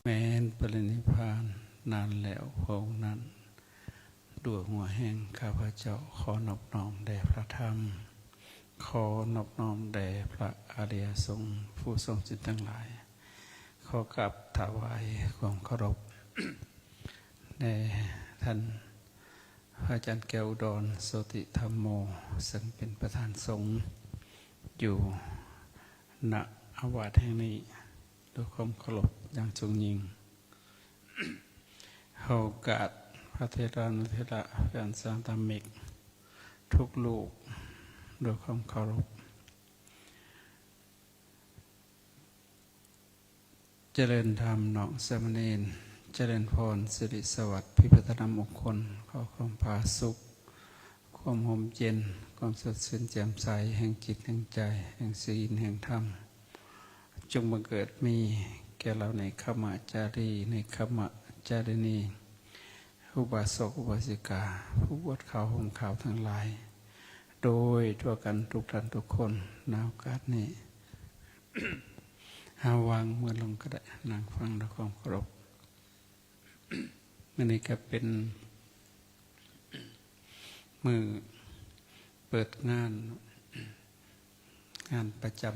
ແມ່ນປະລິນິບພານນານແລ້ວພະອົງນັ້ນ. ດ້ວຍຫົວແຮງຂ້າພະເຈົ້າ ຂໍນອບນ້ອມແດ່ພະທຳ, ຂໍນອບນ້ອມແດ່ພະອະລິຍະສົງຜູ້ຊົງສິດທັງຫຼາຍ, ຂໍກາບຖວາຍຄວາມເຄົາລົບແດ່ທ່ານພະອາຈານແກ້ວອຸດອນ ໂສຕິທຳໂມ ເຊິ່ງເປັນປະທານສົງຢູ່ ນະອາວາດແຫ່ງນີ້ ດ້ວຍຄວາມເຄົາລົບຢ່າງສູງຍິ່ງ. ໂອກາດພະເຖລານຸເຖລະ ເພື່ອນສາທະມິກທຸກຮູບ ດ້ວຍຄວາມເຄົາລົບ. ຈະເລີນທຳນ້ອງສາມະເນນ, ຈະເລີນພອນສິລິສະຫວັດ ພິພັດທະນະມຸງຄຸນ, ຂໍຄວາມຜາສຸກ, ຄວາມຮົ່ມເຢັນ, ຄວາມສົດຊື່ນແຈ່ມໃສ ແຫ່ງຈິດແຫ່ງໃຈ ແຫ່ງສີນແຫ່ງທຳ ຈົ່ງບັງເກີດມີແກ່ເຫຼົ່າເນກຂະມະຈາລີ ເນກຂະມະຈາລີນີ ອຸບາສົກອຸບາສິກາ ຜູ້ບວດຂາວຫົ່ມຂາວທັງຫຼາຍ ໂດຍທົ່ວກັນທຸກທ່ານທຸກຄົນ. ໃນໂອກາດນີ້ ເຮົາວາງມືລົງກໍໄດ້, ນັ່ງຟັງດ້ວຍຄວາມເຄົາລົບ. ມື້ນີ້ກໍເປັນມື້ເປີດງານ, ງານປະຈຳ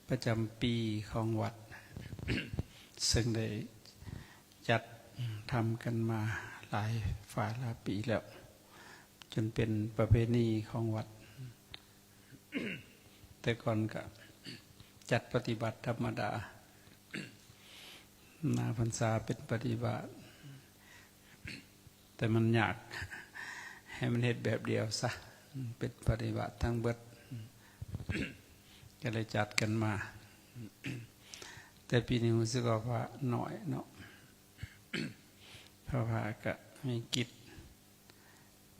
ປະຈຳປີຂອງວັດ ເຊິ່ງໄດ້ຈັດທຳກັນມາຫຼາຍຝ້າຫຼາຍປີແລ້ວ ຈົນເປັນປະເພນີຂອງວັດ. ແຕ່ກ່ອນກະຈັດປະຕິບັດທຳມະດາ, ໜ້າພັນສາເປັນປະຕິບັດ, ແຕ່ມັນຍາກ ໃຫ້ມັນເຮັດແບບດຽວຊະ ເປັນປະຕິບັດທັງເບິດ ກໍເລີຍຈັດກັນມາ. ແຕ່ປີນີ້ຮູ້ສຶກວ່າ ວ່າໜ້ອຍເນາະ ເພາະວ່າກະມີກິດ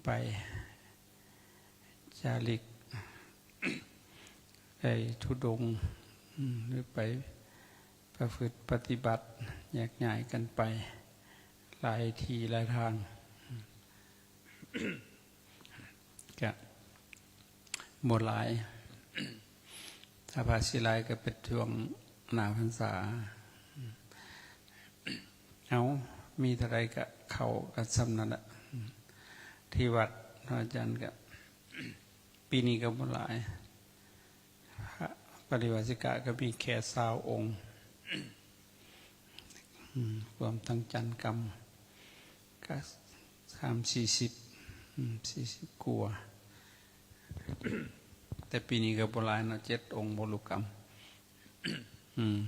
ໄປຈາລິກ ໄປທຸດົງ ອືມ ຫຼືໄປປະພຶດປະຕິບັດ ແຍກຍ້າຍກັນໄປຫຼາຍທີ່ຫຼາຍທາງ ກະບໍ່ຫຼາຍ. ຖ້າພະສິຫຼາຍກໍເປັນຊ່ວງໜ້າພັນສາ. ເອົາ ມີເທົ່າໃດກະເຂົ້າກັນສ່ຳນັ້ນລະ ທີ່ວັດພະອາຈານກະ ປີນີ້ກະບໍ່ຫຼາຍ ພະປະລິວາສິກະກະມີແຄ່ຊາວອົງ ອືມ ລວມທັງຈານກຳກະສາມສີ່ສິບ ອືມ ສີ່ສິບກວ່າ ແຕ່ປີນີ້ກະບໍ່ຫຼາຍເນາະ ເຈັດອົງບໍລຸກຳ ອືມ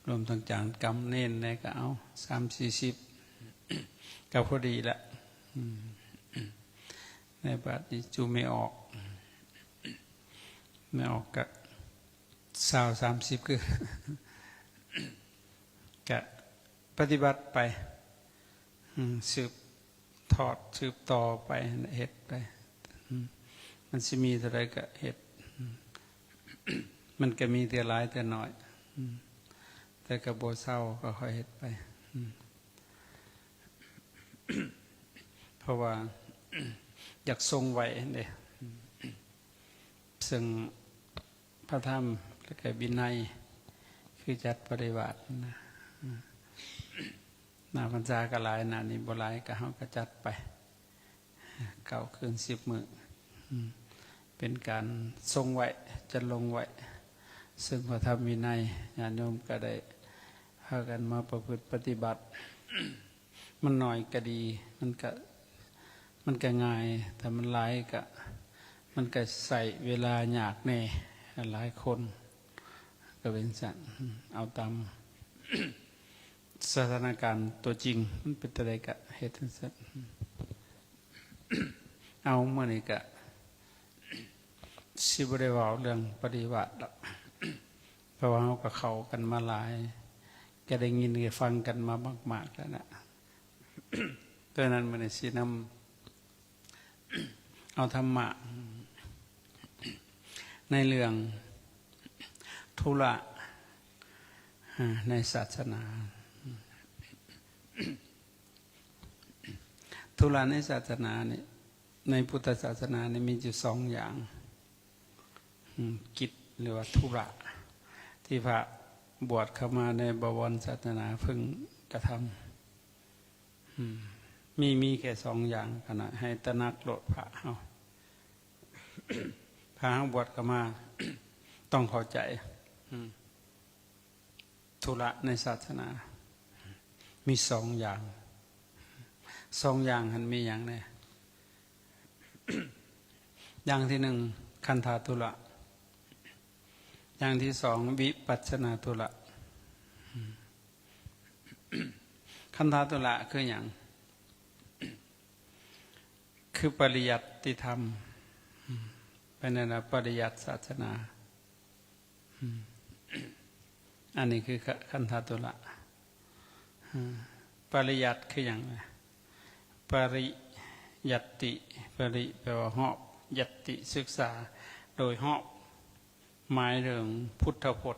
ລວມທັງຈານກຳເນນແດ່ກະເອົາ ສາມສີ່ສິບ ກະພໍດີລະ ອືມ ໃນບາດນີ້ຈຸແມ່ອອກ ແມ່ອອກກະຊາວສາມສິບ ຄື ກະປະຕິບັດໄປ ອືມ ສືບທອດສືບຕໍ່ໄປ ເຮັດໄປ ອືມ ມັນຊິມີເທົ່າໃດກະເຮັດ ອືມ ມັນກະມີເທື່ອຫຼາຍເທື່ອໜ້ອຍ ອືມ ແຕ່ກະບໍ່ເຊົາ ກະຄ່ອຍເຮັດໄປ ອືມ ເພາະວ່າຢາກຊົງໄວ້ເດ້ ອືມ ເຊິ່ງພະທຳ ແລະກະວິໄນ ຄືຈັດປະລິວາດນະ ອືມ ໜ້າພັນສາກະຫຼາຍ ໜ້ານີ້ບໍ່ຫຼາຍ ກະເຮົາກະຈັດໄປ ເກົ້າຄືນສິບມື້ ອືມ ເປັນການຊົງໄວ້ ຈັດລົງໄວ້ ເຊິ່ງພະທຳວິໄນ ຍາດໂຍມກະໄດ້ພາກັນມາປະພຶດປະຕິບັດ ມັນໜ້ອຍກະດີ ມັນກະ ມັນກະງ່າຍ ຖ້າມັນຫຼາຍກະ ມັນກະໃຊ້ເວລາຍາກແດ່ ຫຼາຍຄົນກະເປັນຊັ້ນ ເອົາຕາມ ສະຖານະການຕົວຈິງ ມັນເປັນແນວໃດກະເຮັດຈັ່ງຊັ້ນ. ເອົາ ມື້ນີ້ກະຊິບໍ່ໄດ້ເວົ້າເລື່ອງປະລິວາດດອກ ເພາະວ່າເຮົາກະເຂົ້າກັນມາຫຼາຍ ກະໄດ້ຍິນໄດ້ຟັງກັນມາມາກໆແລ້ວນະ. ດັ່ງນັ້ນ ມື້ນີ້ຊິນຳ ເອົາທຳມະໃນເລື່ອງທຸລະໃນສາສະໜາ. ທຸລະໃນສາສະໜານີ້ ໃນພຸດທະສາສະໜານີ້ມີຢູ່ສອງຢ່າງ. ອືມ ກິດ ຫຼືວ່າທຸລະ ທີ່ພະ ບວດເຂົ້າມາໃນບະວອນສາສະໜາເພິ່ງກະທຳ ອືມ ມີ ມີແຄ່ສອງຢ່າງ ຂະໜາດໃຫ້ຕະໜັກໂລດພະເຮົາ ພະເຮົາບວດເຂົ້າມາ ຕ້ອງເຂົ້າໃຈ ອືມ ທຸລະໃນສາສະໜາ ມີສອງຢ່າງ ສອງຢ່າງຫັ້ນມີຫຍັງແດ່? ຢ່າງທີໜຶ່ງ ຄັນທາທຸລະ ຢ່າງທີສອງ ວິປັດສະນາທຸລະ ອືມ ຄັນທາທຸລະຄືຫຍັງ? ຄືປະລິຍັດຕິທຳ ອືມ ເປັນອັນວ່າປະລິຍັດສາສະໜາ ອືມ ອັນນີ້ຄື ຄະ ຄັນທາທຸລະ ອືມ ປະລິຍັດຄືຫຍັງ? ປະລິຍັດຕິ ປະລິແປວ່າຮອບ ຍັດຕິ ສຶກສາໂດຍຮອບ ໝາຍເຖິງພຸດທະພົດ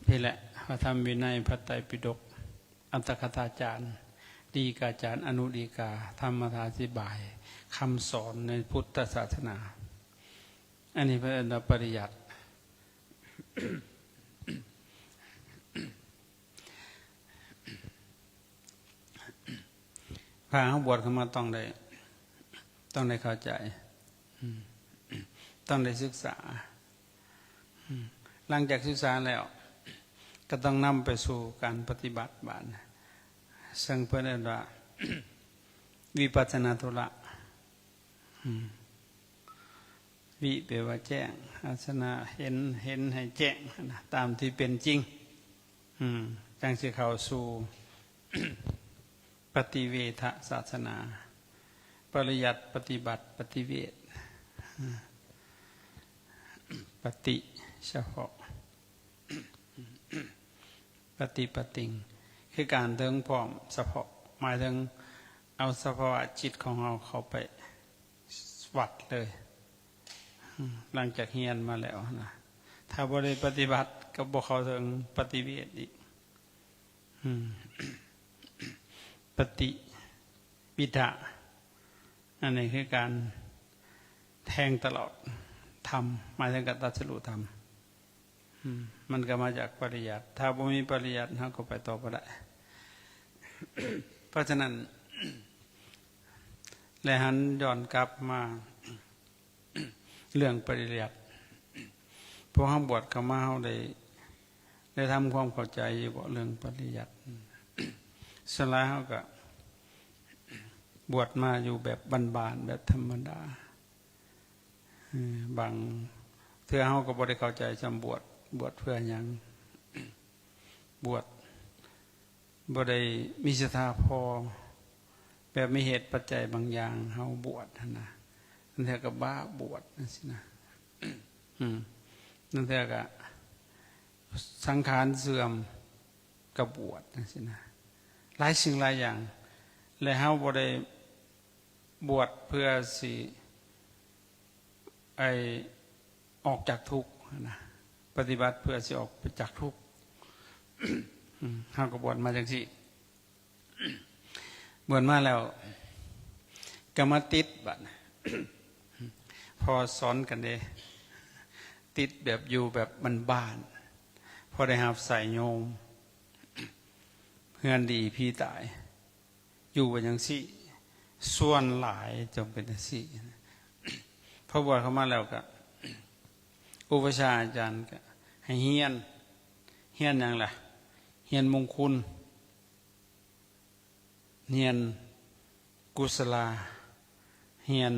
ນີ້ແຫຼະ ພະທຳວິໄນ ພະໄຕປິດົກ ອັດຖະກະຖາຈານ ດີກາຈານ ອະນຸດີກາ ທຳມະຖາທິບາຍ ຄຳສອນໃນພຸດທະສາສະໜາ ອັນນີ້ເພິ່ນເອີ້ນວ່າປະລິຍັດ ພາເຮົາບວດເຂົ້າມາຕ້ອງໄດ້ ຕ້ອງໄດ້ເຂົ້າໃຈ ອືມ ຕ້ອງໄດ້ສຶກສາ ອືມ ຫຼັງຈາກສຶກສາແລ້ວ ກໍຕ້ອງນຳໄປສູ່ການປະຕິບັດບາດ ເຊິ່ງເພິ່ນເອີ້ນວ່າ ວິປັດສະນາທຸລະ ອືມ ວິ ແປວ່າແຈ້ງ ປັດສະນາ ເຫັນ ເຫັນໃຫ້ແຈ້ງນະ ຕາມທີ່ເປັນຈິງ ອືມ ຈັ່ງຊິເຂົ້າສູ່ ປະຕິເວທະສາສະໜາ ປະລິຍັດ ປະຕິບັດ ປະຕິເວດ ປະຕິ ສະເພາະ ປະຕິປະຕິງ ຄືການເຖິງພ້ອມສະເພາະ ໝາຍເຖິງເອົາສະພາວະຈິດຂອງເຮົາເຂົ້າໄປວັດເລີຍ ຫຼັງຈາກຮຽນມາແລ້ວນະ ຖ້າບໍ່ໄດ້ປະຕິບັດກໍບໍ່ເຂົ້າເຖິງປະຕິເວດອີກ ອືມ ປະຕິວິທະ ອັນນີ້ຄືການແທງຕະຫຼອດທຳ ໝາຍເຖິງການຕັດສະຮູ້ທຳ ອືມ ມັນກໍມາຈາກປະລິຍັດ ຖ້າບໍ່ມີປະລິຍັດ ເຮົາກໍໄປຕໍ່ບໍ່ໄດ້ ເພາະສະນັ້ນ ແລະ ຫັນຍ້ອນກັບມາ ເລື່ອງປະລິຍັດ ພວກເຮົາບວດເຂົ້າມາ ເຮົາໄດ້ ໄດ້ທຳຄວາມເຂົ້າໃຈຢູ່ບໍ່ເລື່ອງປະລິຍັດ? ສ່ວນຫຼາຍເຮົາກະບວດມາຢູ່ແບບບ້ານໆ ແບບທຳມະດາ ເອີ ບາງເທື່ອເຮົາກໍບໍ່ໄດ້ເຂົ້າໃຈສ່ຳບວດ ບວດເພື່ອຫຍັງ? ບວດ ບໍ່ໄດ້ມີສັດທາພໍ ແບບມີເຫດປັດໄຈບາງຢ່າງເຮົາບວດຫັ້ນນະ ລາງເທື່ອກໍບ້າບວດຈັ່ງຊີ້ນະ ອືມ ລາງເທື່ອກໍສັງຂານເສື່ອມກໍບວດຈັ່ງຊີ້ນະ ຫຼາຍສິ່ງຫຼາຍຢ່າງ ແລະ ເຮົາບໍ່ໄດ້ບວດເພື່ອຊິ ໄອ້ ອອກຈາກທຸກຫັ້ນນະ ປະຕິບັດເພື່ອຊິອອກໄປຈາກທຸກ ເຮົາກໍບວດມາຈັ່ງຊີ້ ບວດມາແລ້ວກໍມາຕິດບາດ ພໍສອນກັນເດ້ ຕິດແບບຢູ່ແບບບ້ານໆ ພໍໄດ້ຮັບໃຊ້ໂຍມ ເຮືອນດີຜີຕາຍ ຢູ່ໄປຈັ່ງຊີ້ ສ່ວນຫຼາຍຈະເປັນຈັ່ງຊີ້ ພໍບວດເຂົ້າມາແລ້ວກະ ອຸປະຊາອາຈານກະໃຫ້ຮຽນ ຮຽນຫຍັງລະ? ຮຽນມົງຄຸນ ຮຽນກຸສະລາ ຮຽນ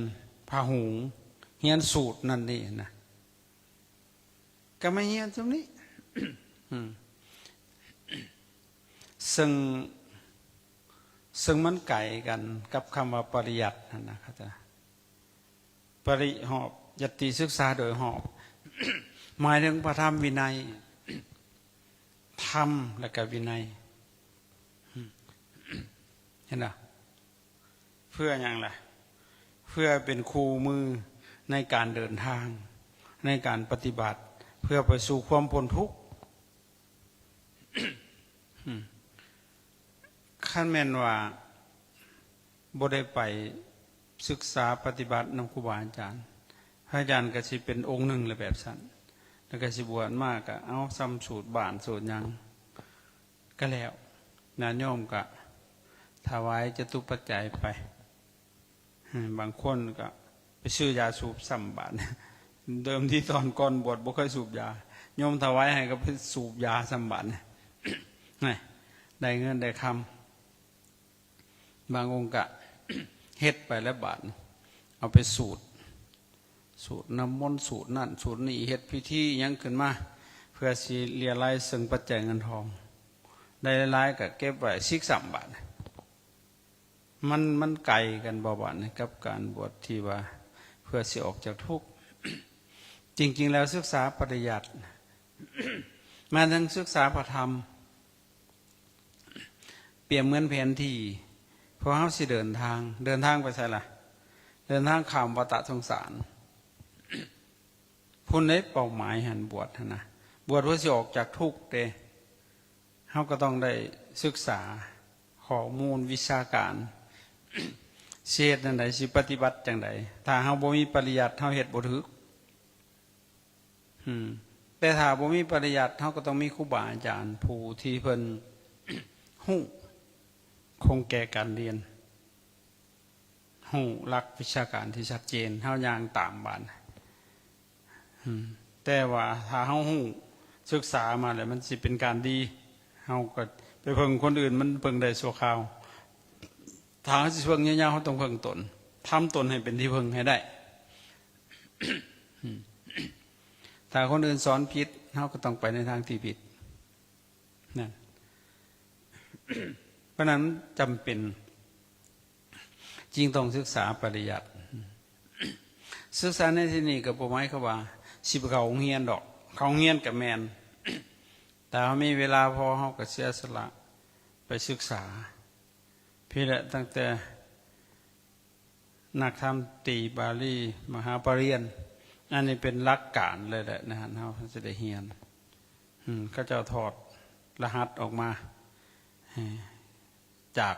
ພະຫຸງ ຮຽນສູດນັ້ນນີ້ນະ ກໍມາຮຽນຊຸມນີ້ ອືມ ເຊິ່ງ ເຊິ່ງມັນໄກກັນກັບຄຳວ່າປະລິຍັດຫັ້ນນະ ເຂົ້າໃຈ? ປະລິຮອບ ຍັດຕິສຶກສາໂດຍຮອບ ໝາຍເຖິງພະທຳວິໄນ ທຳ ແລະກະວິໄນ ເຫັນບໍ່? ເພື່ອຫຍັງລະ? ເພື່ອເປັນຄູ່ມືໃນການເດີນທາງ ໃນການປະຕິບັດ ເພື່ອໄປສູ່ຄວາມພົ້ນທຸກ. ຄັນແມ່ນວ່າບໍ່ໄດ້ໄປສຶກສາປະຕິບັດນຳຄູບາອາຈານ, ພະອາຈານກໍຊິເປັນອົງໜຶ່ງລະແບບຊັ້ນ. แล้วก็สิบวชมาก็เอาส่ำสูตรบ้านสูตรหยังก็แล้ว ญาติโยมก็ถวายจตุปัจจัยไป บางคนก็ไปซื้อยาสูบซ้ำบาด เดิมทีตอนก่อนบวชบ่เคยสูบยา โยมถวายให้ก็ไปสูบยาซ้ำบาด ได้เงินได้คำ บางองค์ก็ เฮ็ดไปแล้วบาด เอาไปสูด สูดน้ำมนต์ สูดนั่นสูดนี่ เฮ็ดพิธีหยังขึ้นมา เพื่อสิเรียรายซึ่งปัจจัยเงินทอง ได้หลายๆ ก็เก็บไว้ สิกซ้ำบาด มัน มันไกลกันบ่บาดนี้ กับการบวชที่ว่าเพื่อสิออกจากทุกข์ จริงๆ แล้วศึกษาปริยัติ แม้ทั้งศึกษาพระธรรม เปรียบเหมือนแผนที่ พวกเฮาสิเดินทาง เดินทางไปไสล่ะ เดินทางข้ามวัฏสงสาร พุ้นเด้เป้าหมายหั้น บวชหั้นนะ บวชเพื่อสิออกจากทุกข์เด้ เฮาก็ต้องได้ศึกษาข้อมูลวิชาการ สิเฮ็ดจั่งใด สิปฏิบัติจั่งใด ถ้าเฮาบ่มีปริยัติ เฮาเฮ็ดบ่ถูก อืม แต่ถ้าบ่มีปริยัติ เฮาก็ต้องมีครูบาอาจารย์ผู้ที่เพิ่น ฮู้ คงแก่การเรียน ฮู้หลักวิชาการที่ชัดเจน เฮาย่างตามบาด อืม แต่ว่าถ้าเฮาฮู้ ศึกษามาแล้ว มันสิเป็นการดี เฮาก็ไปเพิ่งคนอื่น มันเพิ่งได้ชั่วคราว ถ้าเฮาสิเพิ่งยาวๆ เฮาต้องเพิ่งตน ทำตนให้เป็นที่เพิ่งให้ได้ อืม ถ้าคนอื่นสอนผิด เฮาก็ต้องไปในทางที่ผิด นั่น เพราะนั้นจำเป็นจึงต้องศึกษาปริยัติ ศึกษาในที่นี้ก็บ่หมายความว่าสิไปเข้าโรงเรียนดอก เข้าโรงเรียนก็แม่น แต่เฮามีเวลาพอ เฮาก็เสียสละไปศึกษา พี้แหละ ตั้งแต่ นักธรรมตรี บาลี มหาปริญญา อันนี้เป็นหลักการเลยแหละนะ เฮาสิได้เรียน อืม เขาเจ้าถอดรหัสออกมา เอ่อ จาก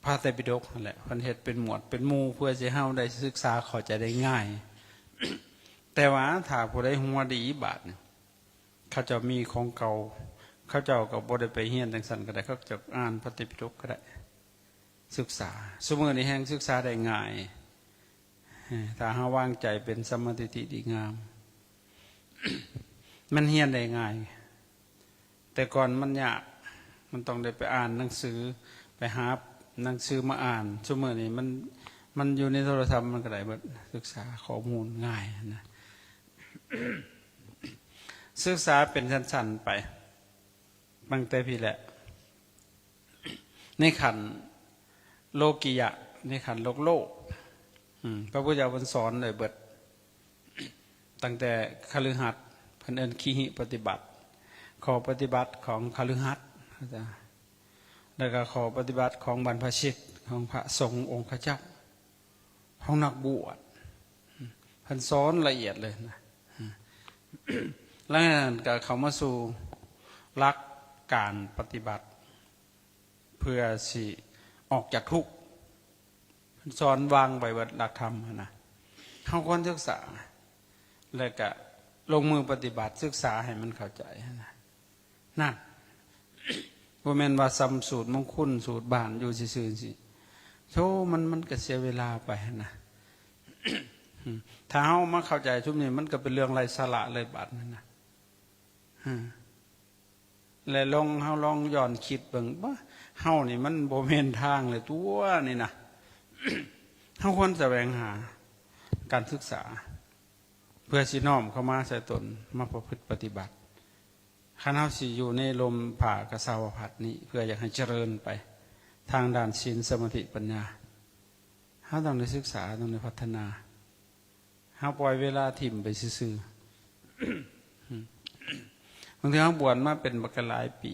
พระไตรปิฎกนั่นแหละ เพิ่นเฮ็ดเป็นหมวดเป็นหมู่ เพื่อสิเฮาได้ศึกษาเข้าใจได้ง่าย แต่ว่าถ้าผู้ใดหัวดีบาดนี่ เขาเจ้ามีของเก่า เขาเจ้าก็บ่ได้ไปเรียนจั่งซั้นก็ได้ เขาเจ้าอ่านพระไตรปิฎกก็ได้ ศึกษา ซุมื้อนี้แฮ่งศึกษาได้ง่าย ถ้าเฮาวางใจเป็นสัมมาทิฏฐิดีงาม มันเรียนได้ง่าย แต่ก่อนมันยาก มันต้องได้ไปอ่านหนังสือ ไปหาหนังสือมาอ่าน ซุมื้อนี้มัน มันอยู่ในโทรศัพท์ มันก็ได้เบิด ศึกษาข้อมูลง่ายนะ ศึกษาเป็นชั้นๆ ไป ตั้งแต่พี้แหละ ในขั้นโลกิยะ ในขั้นโลกๆ อืม พระพุทธเจ้าเพิ่นสอนได้เบิด ตั้งแต่คฤหัสถ์ เพิ่นเอิ้นคิหิปฏิบัติ ข้อปฏิบัติของคฤหัสถ์ แล้วก็ข้อปฏิบัติของบรรพชิต ของพระสงฆ์องค์เจ้า ของนักบวช เพิ่นสอนละเอียดเลยนะ หลังจากนั้นก็เข้ามาสู่หลักการปฏิบัติ เพื่อสิออกจากทุกข์ เพิ่นสอนวางไว้เบิดหลักธรรมหั้นนะ เฮาควรศึกษา แล้วก็ลงมือปฏิบัติ ศึกษาให้มันเข้าใจหั้นนะ นั่น บ่แม่นว่าส่ำสูตรมงคล สูตรบ้านอยู่ซื่อๆ จั่งซี้ โธ่ มัน มันก็เสียเวลาไปหั้นนะ ถ้าเฮามาเข้าใจซุมนี้ มันก็เป็นเรื่องไร้สาระเลยบาดนี้นะ ฮะ และลอง เฮาลองย้อนคิดเบิ่ง บ่ เฮานี่มันบ่แม่นทางเลยตั๊วนี่นะ เฮาควรแสวงหาการศึกษา เพื่อสิน้อมเข้ามาใส่ตน มาประพฤติปฏิบัติ คันเฮาสิอยู่ในร่มผ้ากาสาวพัสตร์นี้ เพื่ออยากให้เจริญไปทางด้านศีล สมาธิ ปัญญา เฮาต้องได้ศึกษา ต้องได้พัฒนา เฮาปล่อยเวลาถิ่มไปซื่อๆ บางทีเฮาบวชมาเป็นบักหลายปี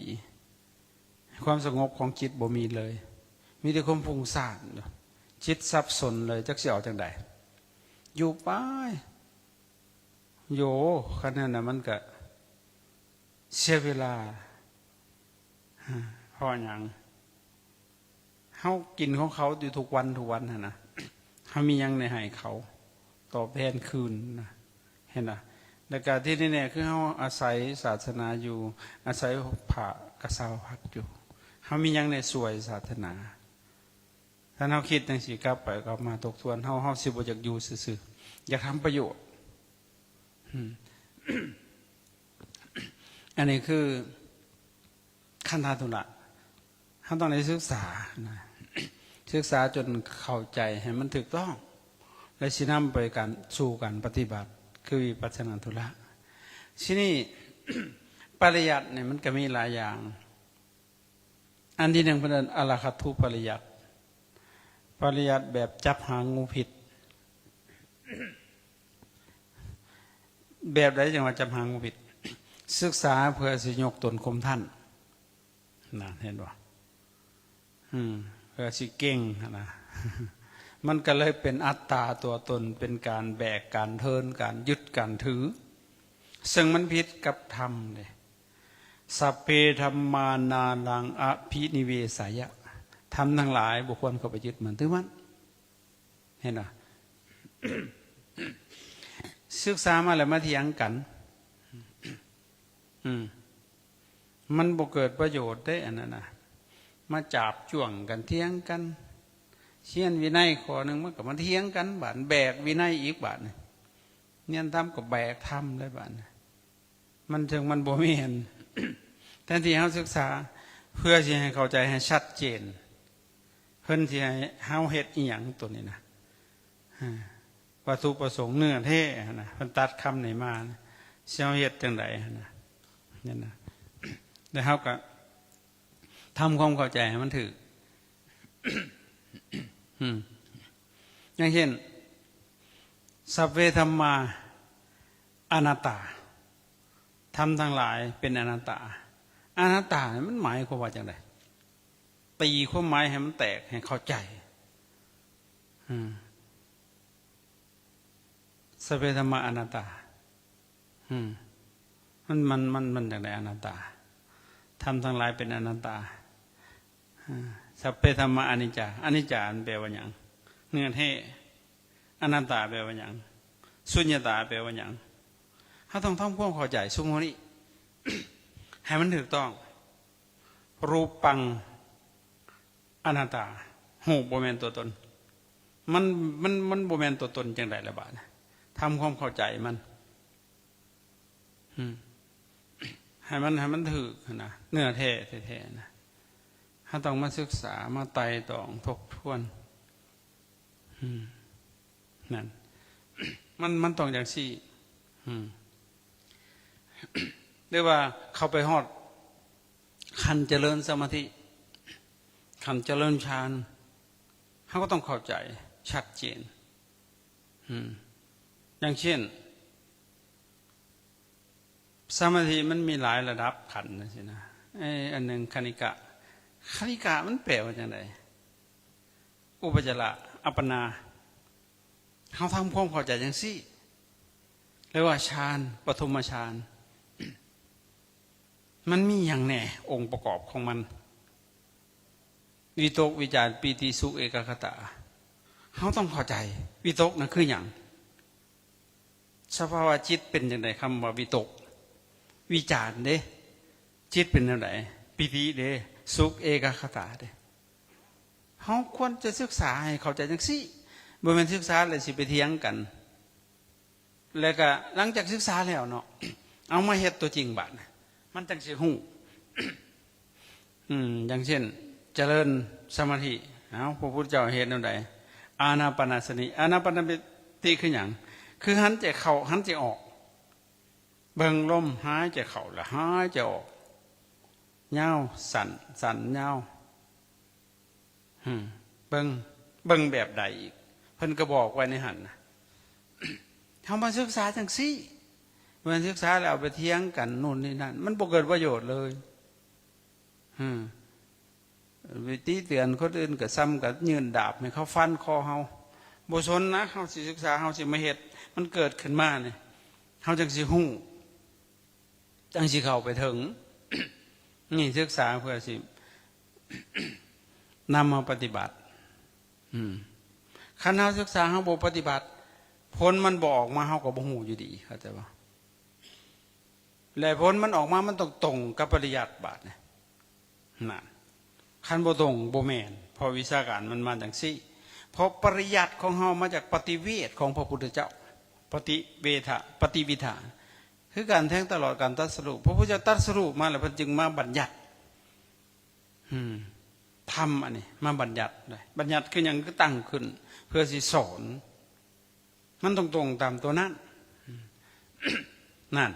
ความสงบของจิตบ่มีเลย มีแต่ความฟุ้งซ่านอยู่ จิตสับสนเลย จักสิเอาจั่งใด อยู่ไป โย คันนั้นน่ะ มันก็เสียเวลา เพราะหยัง เฮากินของเขาอยู่ทุกวันทุกวันหั้นนะ เฮามีหยังได้ให้เขาตอบแทนคืนนะ เห็นบ่ ແລ້ວກະທີ່ແນ່ໆ ຄືເຮົາອາໄສສາສະໜາຢູ່, ອາໄສພະກະສາວະພັດຢູ່. ເຮົາມີຫຍັງແດ່ຊ່ວຍສາສະໜາ? ຖ້າເຮົາຄິດຈັ່ງຊີ້ກັບໄປກັບມາທົບທວນ, ເຮົາ, ເຮົາຊິບໍ່ຢາກຢູ່ຊື່ໆ, ຢາກທຳປະໂຫຍດ. ອືມ ອັນນີ້ຄື ຄັນທະທຸລະ ເຮົາຕ້ອງໄດ້ສຶກສານະ, ສຶກສາຈົນເຂົ້າໃຈໃຫ້ມັນຖືກຕ້ອງ ແລະ ຊິນຳໄປການ ສູ່ການປະຕິບັດ ຄືວິປັດສະນາທຸລະ. ທີນີ້ ປະລິຍັດນີ້ມັນກະມີຫຼາຍຢ່າງ. ອັນທີໜຶ່ງ ເພິ່ນເອີ້ນອະລະຄະທຸປະລິຍັດ, ປະລິຍັດແບບຈັບຫາງງູພິດ. ແບບໃດຈັ່ງວ່າຈັບຫາງງູພິດ? ສຶກສາເພື່ອຊິຍົກຕົນຂົ່ມທ່ານ. ນະ ເຫັນບໍ່? ອືມ ເພື່ອຊິເກັ່ງຫັ້ນນະ. ມັນກໍເລີຍເປັນອັດຕາຕົວຕົນ, ເປັນການແບກ, ການເທີນ, ການຍຶດ, ການຖື. ເຊິ່ງມັນຜິດກັບທຳເດ້. ສັບເພທຳມານາລັງອະພິນິເວສາຍະ. ທຳທັງຫຼາຍບໍ່ຄວນເຂົ້າໄປຍຶດໝັ້ນຖືໝັ້ນ. ເຫັນບໍ່? ສຶກສາມາແລ້ວມາຖຽງກັນ. ອືມ ມັນບໍ່ເກີດປະໂຫຍດເດ້ ອັນນັ້ນນະ. ມາຈາບຈ້ວງກັນ, ຖຽງກັນ. ຮຽນວິໄນຂໍ້ໜຶ່ງ ມັນກໍມາຖຽງກັນ, ບາດແບກວິໄນອີກ, ບາດນີ້ຮຽນທຳກໍແບກທຳໄດ້, ບາດນີ້ ມັນເຖິງມັນບໍ່ແມ່ນ. ແທນທີ່ເຮົາສຶກສາເພື່ອຊິໃຫ້ເຂົ້າໃຈໃຫ້ຊັດເຈນ, ເພິ່ນຊິໃຫ້ເຮົາເຮັດອີ່ຫຍັງໂຕນີ້ນະ? ອາ ວັດຖຸປະສົງເນື້ອແທ້ຫັ້ນນະ, ເພິ່ນຕັດຄຳນີ້ມານະ, ຊິເຮົາເຮັດຈັ່ງໃດຫັ້ນນະ? ນັ້ນນະ. ແລ້ວເຮົາກໍທຳຄວາມເຂົ້າໃຈໃຫ້ມັນຖືກ. ອືມ ຢ່າງເຊັ່ນ ສັບເພທຳມາອະນັດຕາ, ທຳທັງຫຼາຍເປັນອະນັດຕາ. ອະນັດຕານີ້ມັນໝາຍຄວາມວ່າຈັ່ງໃດ? ຕີຄວາມໝາຍໃຫ້ມັນແຕກ, ໃຫ້ເຂົ້າໃຈ. ອືມ ສັບເພທຳມາອະນັດຕາ. ອືມ ມັນ, ມັນ, ມັນ, ມັນຈັ່ງໃດອະນັດຕາ? ທຳທັງຫຼາຍເປັນອະນັດຕາ. ອາ ສັບເພທຳມາອະນິດຈາ. ອະນິດຈາມັນແປວ່າຫຍັງ? ເນື້ອແທ້. ອະນັດຕາແປວ່າຫຍັງ? ສຸນຍະຕາແປວ່າຫຍັງ? ເຮົາຕ້ອງທຳຄວາມເຂົ້າໃຈຊຸມໂມນີ້ ໃຫ້ມັນຖືກຕ້ອງ. ຮູປັງອະນັດຕາ, ຮູບບໍ່ແມ່ນຕົວຕົນ. ມັນ, ມັນ, ມັນບໍ່ແມ່ນຕົວຕົນຈັ່ງໃດລະບາດ? ທຳຄວາມເຂົ້າໃຈມັນ ອືມ ໃຫ້ມັນ, ໃຫ້ມັນຖືກຫັ້ນນະ, ເນື້ອແທ້ແທ້ໆນະ. ເຮົາຕ້ອງມາສຶກສາ, ມາໄຕ່ຕອງທົບທວນ. ອືມ ນັ້ນ ມັນ, ມັນຕ້ອງຈັ່ງຊີ້. ອືມ ຫຼືວ່າເຂົ້າໄປຮອດຂັ້ນຈະເລີນສະມາທິ, ຂັ້ນຈະເລີນฌານ, ເຮົາກໍຕ້ອງເຂົ້າໃຈຊັດເຈນ. ອືມ ຢ່າງເຊັ່ນ ສະມາທິມັນມີຫຼາຍລະດັບຂັ້ນຈັ່ງຊີ້ນະ. ເອີ ອັນໜຶ່ງຄະນິກະ, ຄະນິກະມັນແປວ່າຈັ່ງໃດ? ອຸປະຈາລະ, ອັບປະນາ. ເຮົາທຳຄວາມເຂົ້າໃຈຈັ່ງຊີ້ ເລີຍວ່າຊານ, ປະຖົມມະຊານ. ມັນມີຫຍັງແດ່ ອົງປະກອບຂອງມັນ? ວິຕົກ, ວິຈານ, ປີຕິ, ສຸກ, ເອກາຄະຕາ. ເຮົາຕ້ອງເຂົ້າໃຈ ວິຕົກນັ້ນຄືຫຍັງ? ສະພາວະຈິດເປັນຈັ່ງໃດ? ຄຳວ່າວິຕົກ, ວິຈານເດ້, ຈິດເປັນແນວໃດ? ປີຕິເດ້, ສຸກ, ເອກາຄະຕາເດ້. ເຮົາຄວນຈະສຶກສາໃຫ້ເຂົ້າໃຈຈັ່ງຊີ້, ບໍ່ແມ່ນສຶກສາແລ້ວຊິໄປຖຽງກັນ. ແລ້ວກະຫຼັງຈາກສຶກສາແລ້ວເນາະ, ເອົາມາເຮັດຕົວຈິງບາດ ມັນຈັ່ງຊິຮູ້. ອືມ ຢ່າງເຊັ່ນ ຈະເລີນສະມາທິ, ເອົາ ພະພຸດທະເຈົ້າເຮັດແນວໃດ? ອານາປານະສະຕິ. ອານາປານະສະຕິຄືຫຍັງ? ຄືຫັນໃຈເຂົ້າ, ຫັນໃຈອອກ. ເບິ່ງລົມຫາຍໃຈເຂົ້າ ແລະ ຫາຍໃຈອອກ, ຍາວ ສັ້ນ, ສັ້ນ, ຍາວ. ເບິ່ງ, ເບິ່ງແບບໃດອີກ? ເພິ່ນກໍບອກໄວ້ໃນຫັ້ນນະ. ເຮົາມາສຶກສາຈັ່ງຊີ້, ແມ່ນສຶກສາແລ້ວເອົາໄປຖຽງກັນໂນ່ນນີ້ນັ້ນ, ມັນບໍ່ເກີດປະໂຫຍດເລີຍ. ໄປຕິເຕືອນຄົນອື່ນກໍສ່ຳກັບຍື່ນດາບໃຫ້ເຂົາຟັນຄໍເຮົາ. ບໍ່ສົນນະ, ເຮົາຊິສຶກສາ, ເຮົາຊິມາເຮັດ, ມັນເກີດຂຶ້ນມານີ້ ເຮົາຈັ່ງຊິຮູ້, ຈັ່ງຊິເຂົ້າໄປເຖິງ. ນີ້ສຶກສາເພື່ອຊິນຳມາປະຕິບັດ. ອືມ ຄັນເຮົາສຶກສາ ເຮົາບໍ່ປະຕິບັດ, ຜົນມັນບໍ່ອອກມາ ເຮົາກໍບໍ່ຮູ້ຢູ່ດີ, ເຂົ້າໃຈບໍ່? ແລະ ຜົນມັນອອກມາ ມັນຕ້ອງຕົງກັບປະລິຍັດບາດນີ້ ນັ້ນ. ຄັນບໍ່ຕົງ ບໍ່ແມ່ນ ເພາະວິຊາການມັນມາຈັ່ງຊີ້. ເພາະປະລິຍັດຂອງເຮົາມາຈາກປະຕິເວດຂອງພະພຸດທະເຈົ້າ ປະຕິເວທະ ປະຕິວິທາ ຄືການແທງຕະຫຼອດການຕັດສະຮູ້. ພະພຸດທະເຈົ້າຕັດສະຮູ້ມາແລ້ວ ເພິ່ນຈຶ່ງມາບັນຍັດ ອືມ ທຳອັນນີ້ມາບັນຍັດໄດ້. ບັນຍັດຄືຫຍັງ? ຄືຕັ້ງຂຶ້ນເພື່ອຊິສອນ. ມັນຕ້ອງຕົງຕາມຕົວນັ້ນ ນັ້ນ.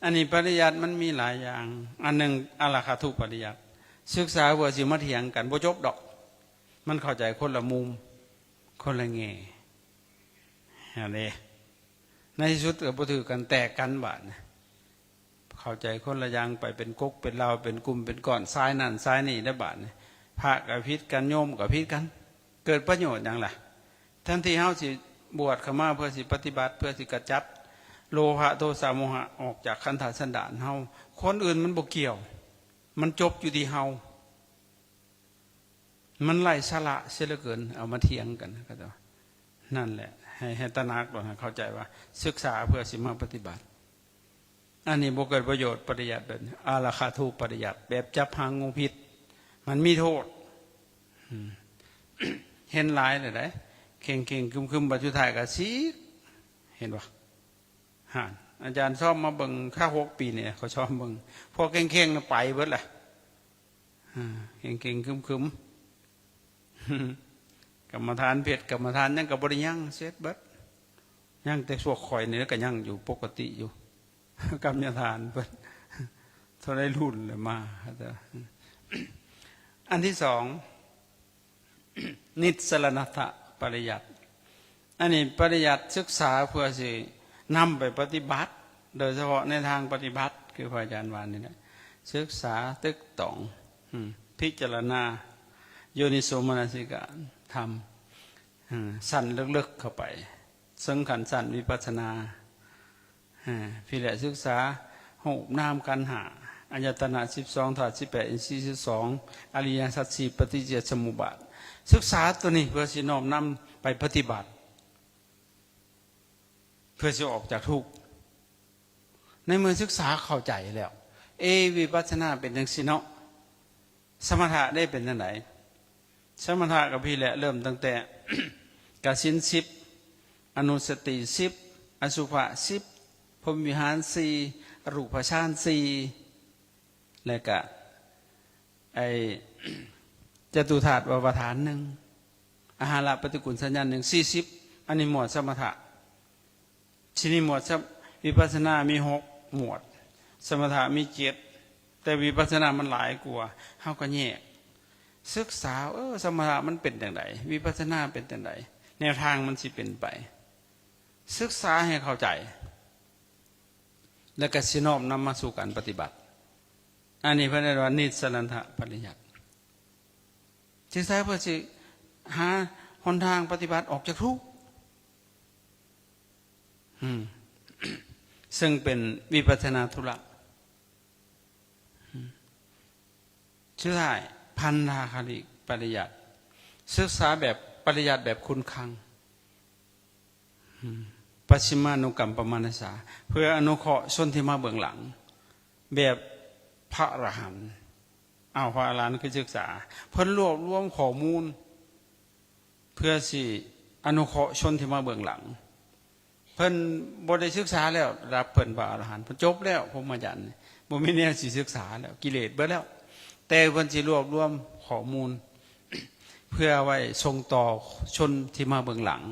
ອັນນີ້ປະລິຍັດມັນມີຫຼາຍຢ່າງ. ອັນໜຶ່ງ ອາລະຄະທຸປະລິຍັດ ສຶກສາເພື່ອຊິມາຖຽງກັນ ບໍ່ຈົບດອກ. ມັນເຂົ້າໃຈຄົນລະມຸມ ຄົນລະແງ່ ຫັ້ນເດ້. ໃນທີ່ສຸດກໍບໍ່ຖືກກັນ ແຕກກັນບາດນີ້. ເຂົ້າໃຈຄົນລະຢ່າງ ໄປເປັນກົກເປັນເຫຼົ່າ ເປັນກຸ່ມເປັນກ້ອນ ສາຍນັ້ນສາຍນີ້ແລ້ວບາດນີ້. ພະກໍຜິດກັນ ໂຍມກໍຜິດກັນ ເກີດປະໂຫຍດຫຍັງລະ? ແທນທີ່ເຮົາຊິບວດເຂົ້າມາເພື່ອຊິປະຕິບັດ ເພື່ອຊິກະຈັດໂລພະ ໂທສະ ໂມຫະ ອອກຈາກຂັນທະສັນດານເຮົາ, ຄົນອື່ນມັນບໍ່ກ່ຽວ, ມັນຈົບຢູ່ທີ່ເຮົາ. ມັນໄຮ້ສາລະເສຍເຫຼືອເກີນ ເອົາມາຖຽງກັນ. ນັ້ນແຫຼະ ໃຫ້ ໃຫ້ຕະໜັກ ໃຫ້ເຂົ້າໃຈວ່າສຶກສາເພື່ອຊິມາປະຕິບັດ. ອັນນີ້ບໍ່ເກີດປະໂຫຍດ. ປະລິຍັດແບບນີ້ ອາລະຄະທຸປະລິຍັດ ແບບຈັບຫາງງູພິດ ມັນມີໂທດ. ອືມ ເຫັນຫຼາຍແລ້ວໃດ໋ ເຄັ່ງໆຄຶມໆ ບັດສຸດທ້າຍກໍສີກ ເຫັນບໍ່? ຫັ້ນ ອາຈານຊອມມາເບິ່ງ ຄາຫົກປີນີ້ ຂ້ອຍຊອມເບິ່ງ ພວກເຄັ່ງໆນະໄປເບິດແຫຼະ. ອ່າ ເກັ່ງໆຄຶມໆ ກຳມະຖານເພັດ ກຳມະຖານຫຍັງກໍບໍ່ໄດ້ຍັງ ເສັດເບິດ. ຍັງແຕ່ພວກຂ້ອຍນີ້ແຫຼະ ກໍຍັງຢູ່ປົກກະຕິຢູ່ ກຳມະຖານເພິ່ນ ເທົ່າໃດລຸ້ນແລ້ວມາ. ອັນທີສອງ ນິດສະລະນະທະປະລິຍັດ. ອັນນີ້ປະລິຍັດສຶກສາເພື່ອຊິນຳໄປປະຕິບັດ ໂດຍສະເພາະໃນທາງປະຕິບັດ ຄືພະອາຈານວ່ານີ້ແຫຼະ ສຶກສາຕຶກຕອງ ອືມ ພິຈາລະນາ ໂຍນິໂສມະນະສິການທຳ ເອີ ຊັ້ນເລິກໆເຂົ້າໄປ ເຊິ່ງຂັ້ນຊັ້ນວິປັດສະນາ. ອາ ພີ້ແຫຼະ ສຶກສາຮູບນາມຂັນຫ້າ ອາຍະຕະນະສິບສອງ ທາດສິບແປດ ອິນຊີສິບສອງ ອະລິຍະສັດສີ່ ປະຕິຈະສະມຸບາດ. ສຶກສາຕົວນີ້ເພື່ອຊິນ້ອມນຳໄປປະຕິບັດ ເພື່ອຊິອອກຈາກທຸກ. ໃນເມື່ອສຶກສາເຂົ້າໃຈແລ້ວ ເອ ວິປັດສະນາເປັນຈັ່ງຊີ້ເນາະ. ສະມະຖະໄດ້ເປັນຈັ່ງໃດ? ສະມະຖະກໍພີ້ແຫຼະ ເລີ່ມຕັ້ງແຕ່ກະສິນສິບ ອະນຸສະຕິສິບ ອະສຸພະສິບ ພົມວິຫານສີ່ ອະຮູປະຊານສີ່ ແລະກະໄອ້ຈະຕຸທາດວາປະທານໜຶ່ງ ອາຫາລະປະຕິກູນສັນຍານໜຶ່ງ ສີ່ສິບ. ອັນນີ້ໝວດສະມະຖະ. ທີນີ້ໝວດສະ ວິປັດສະນາມີຫົກໝວດ ສະມະຖະມີເຈັດ ແຕ່ວິປັດສະນາມັນຫຼາຍກວ່າ ເຮົາກໍແຍກສຶກສາ ເອີ ສະມະຖະມັນເປັນຈັ່ງໃດ ວິປັດສະນາເປັນຈັ່ງໃດ ແນວທາງມັນຊິເປັນໄປ ສຶກສາໃຫ້ເຂົ້າໃຈ ແລ້ວກໍຊິນ້ອມນຳມາສູ່ການປະຕິບັດ. ອັນນີ້ເພິ່ນເອີ້ນວ່ານິດສະລະນະທະປະລິຍັດ. ສຶກສາເພື່ອຊິຫາຫົນທາງປະຕິບັດອອກຈາກທຸກ ອືມ ເຊິ່ງເປັນວິປັດສະນາທຸລະ. ອືມ ສຸດທ້າຍ ພັນທາຄະລິປະລິຍັດ ສຶກສາແບບປະລິຍັດແບບຄຸນຄັງ. ອືມ ປັດຊິມານຸກຳປະມານະສາ ເພື່ອອະນຸເຄາະຊົນທີ່ມາເບື້ອງຫຼັງ ແບບພະອະລະຫັນ. ເອົາ ພະອະລະຫັນຄືສຶກສາ ເພິ່ນລວບລວມຂໍ້ມູນ ເພື່ອຊິອະນຸເຄາະຊົນທີ່ມາເບື້ອງຫຼັງ. ເພິ່ນບໍ່ໄດ້ສຶກສາແລ້ວ ລະດັບເພິ່ນພະອະລະຫັນ ເພິ່ນຈົບແລ້ວ ພົມມະຈັນ ບໍ່ມີແນວຊິສຶກສາແລ້ວ ກິເລດເບິດແລ້ວ. ແຕ່ເພິ່ນຊິລວບລວມຂໍ້ມູນ ເພື່ອໄວ້ສົ່ງຕໍ່ຊົນທີ່ມາເບື້ອງຫຼັງ.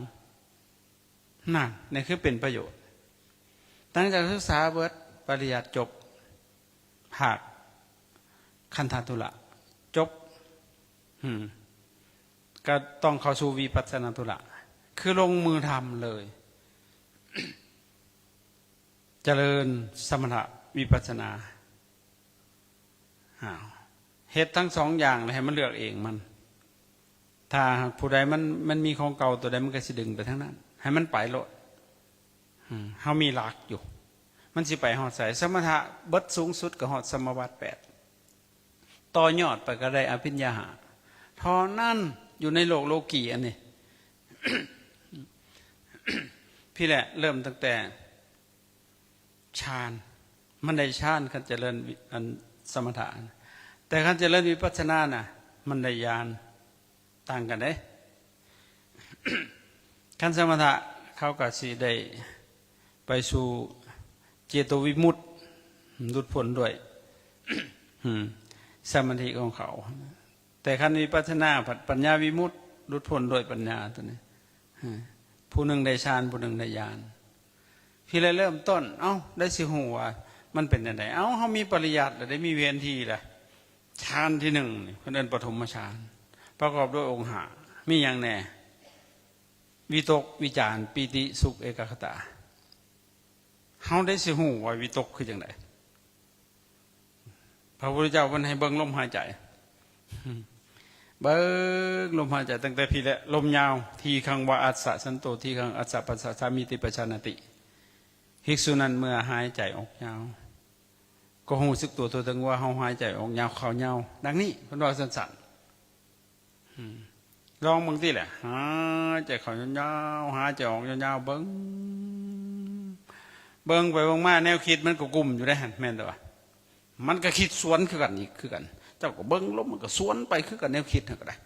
ນັ້ນ ນີ້ຄືເປັນປະໂຫຍດ. ຫຼັງຈາກສຶກສາເບິດ ປະລິຍັດຈົບ ພາກຄັນທະທຸລະຈົບ ອືມ ກໍຕ້ອງເຂົ້າສູ່ວິປັດສະນາທຸລະ ຄືລົງມືທຳເລີຍ ຈະເລີນສະມະຖະວິປັດສະນາ. ອ້າວ ເຮັດທັງສອງຢ່າງ ແລ້ວໃຫ້ມັນເລືອກເອງມັນ. ຖ້າຫາກຜູ້ໃດມັນ ມັນມີຂອງເກົ່າຕົວໃດ ມັນກໍຊິດຶງໄປທາງນັ້ນ ໃຫ້ມັນໄປໂລດ. ອືມ ເຮົາມີຫຼັກຢູ່ ມັນຊິໄປຮອດໃສ? ສະມະຖະເບິດສູງສຸດກໍຮອດສະມາບັດແປດ ຕໍ່ຍອດໄປກໍໄດ້ອະພິນຍາຫ້າເທົ່ານັ້ນ ຢູ່ໃນໂລກໂລກີອັນນີ້. ພີ້ແຫຼະ ເລີ່ມຕັ້ງແຕ່ ฌານ ມັນໄດ້ฌານ ຄັນຈະເລີນວິ ອັນສະມະຖະ. ແຕ່ຄັນຈະເລີນວິປັດສະນານະ ມັນໄດ້ຍານ ຕ່າງກັນເດ້. ຄັນສະມະຖະ ເຂົາກໍຊິໄດ້ໄປສູ່ເຈໂຕວິມຸດ ຫຼຸດພົ້ນດ້ວຍ ອືມ ສະມາທິຂອງເຂົາ. ແຕ່ຄັນວິປັດສະນາ ພັດປັນຍາວິມຸດ ຫຼຸດພົ້ນດ້ວຍປັນຍາຕົວນີ້. ອາ ຜູ້ໜຶ່ງໄດ້ຊານ ຜູ້ໜຶ່ງໄດ້ຍານ. ພີ້ແຫຼະເລີ່ມຕົ້ນ ເອົ້າ ໄດ້ຊິຮູ້ວ່າມັນເປັນຈັ່ງໃດ. ເອົ້າ ເຮົາມີປະລິຍັດແລ້ວ ໄດ້ມີແຜນທີ່ແລ້ວ. ຊານທີໜຶ່ງນີ້ ເພິ່ນເອີ້ນປະຖົມມະຊານ ປະກອບດ້ວຍອົງຫ້າ ມີຫຍັງແດ່? ວິຕົກ ວິຈານ ປີຕິ ສຸກ ເອກາຄະຕາ. ເຮົາໄດ້ຊິຮູ້ວ່າວິຕົກຄືຈັ່ງໃດ. ພະພຸດທະເຈົ້າເພິ່ນໃຫ້ເບິ່ງລົມຫາຍໃຈ ເບິ່ງລົມຫາຍໃຈຕັ້ງແຕ່ພີ້ແຫຼະ ລົມຍາວ ທີຄັງວາອັດສະສັນໂຕ ທີຄັງອັດສະປັດສະສາມີຕິປະຊານາຕິ. ພິກສຸນັ້ນເມື່ອຫາຍໃຈອອກຍາວ ກໍຮູ້ສຶກຕົວທົ່ວເຖິງວ່າເຮົາຫາຍໃຈອອກຍາວເຂົ້າຍາວ ດັ່ງນີ້ ເພິ່ນເວົ້າສັ້ນໆ. ອືມ ລອງເບິ່ງຕິແຫຼະ ຫາຍໃຈເຂົ້າຍາວໆ ຫາຍໃຈອອກຍາວໆ ເບິ່ງ ເບິ່ງໄປເບິ່ງມາ ແນວຄິດມັນກໍກຸ້ມຢູ່ເດ້ຫັ້ນ ແມ່ນແຕ່ວ່າ ມັນກໍຄິດສວນຄືກັນອີກ ຄືກັນ. ເຈົ້າກໍເບິ່ງລົມ ມັນກໍສວນໄປຄືກັນ ແນວຄິດຫັ້ນກໍໄດ້.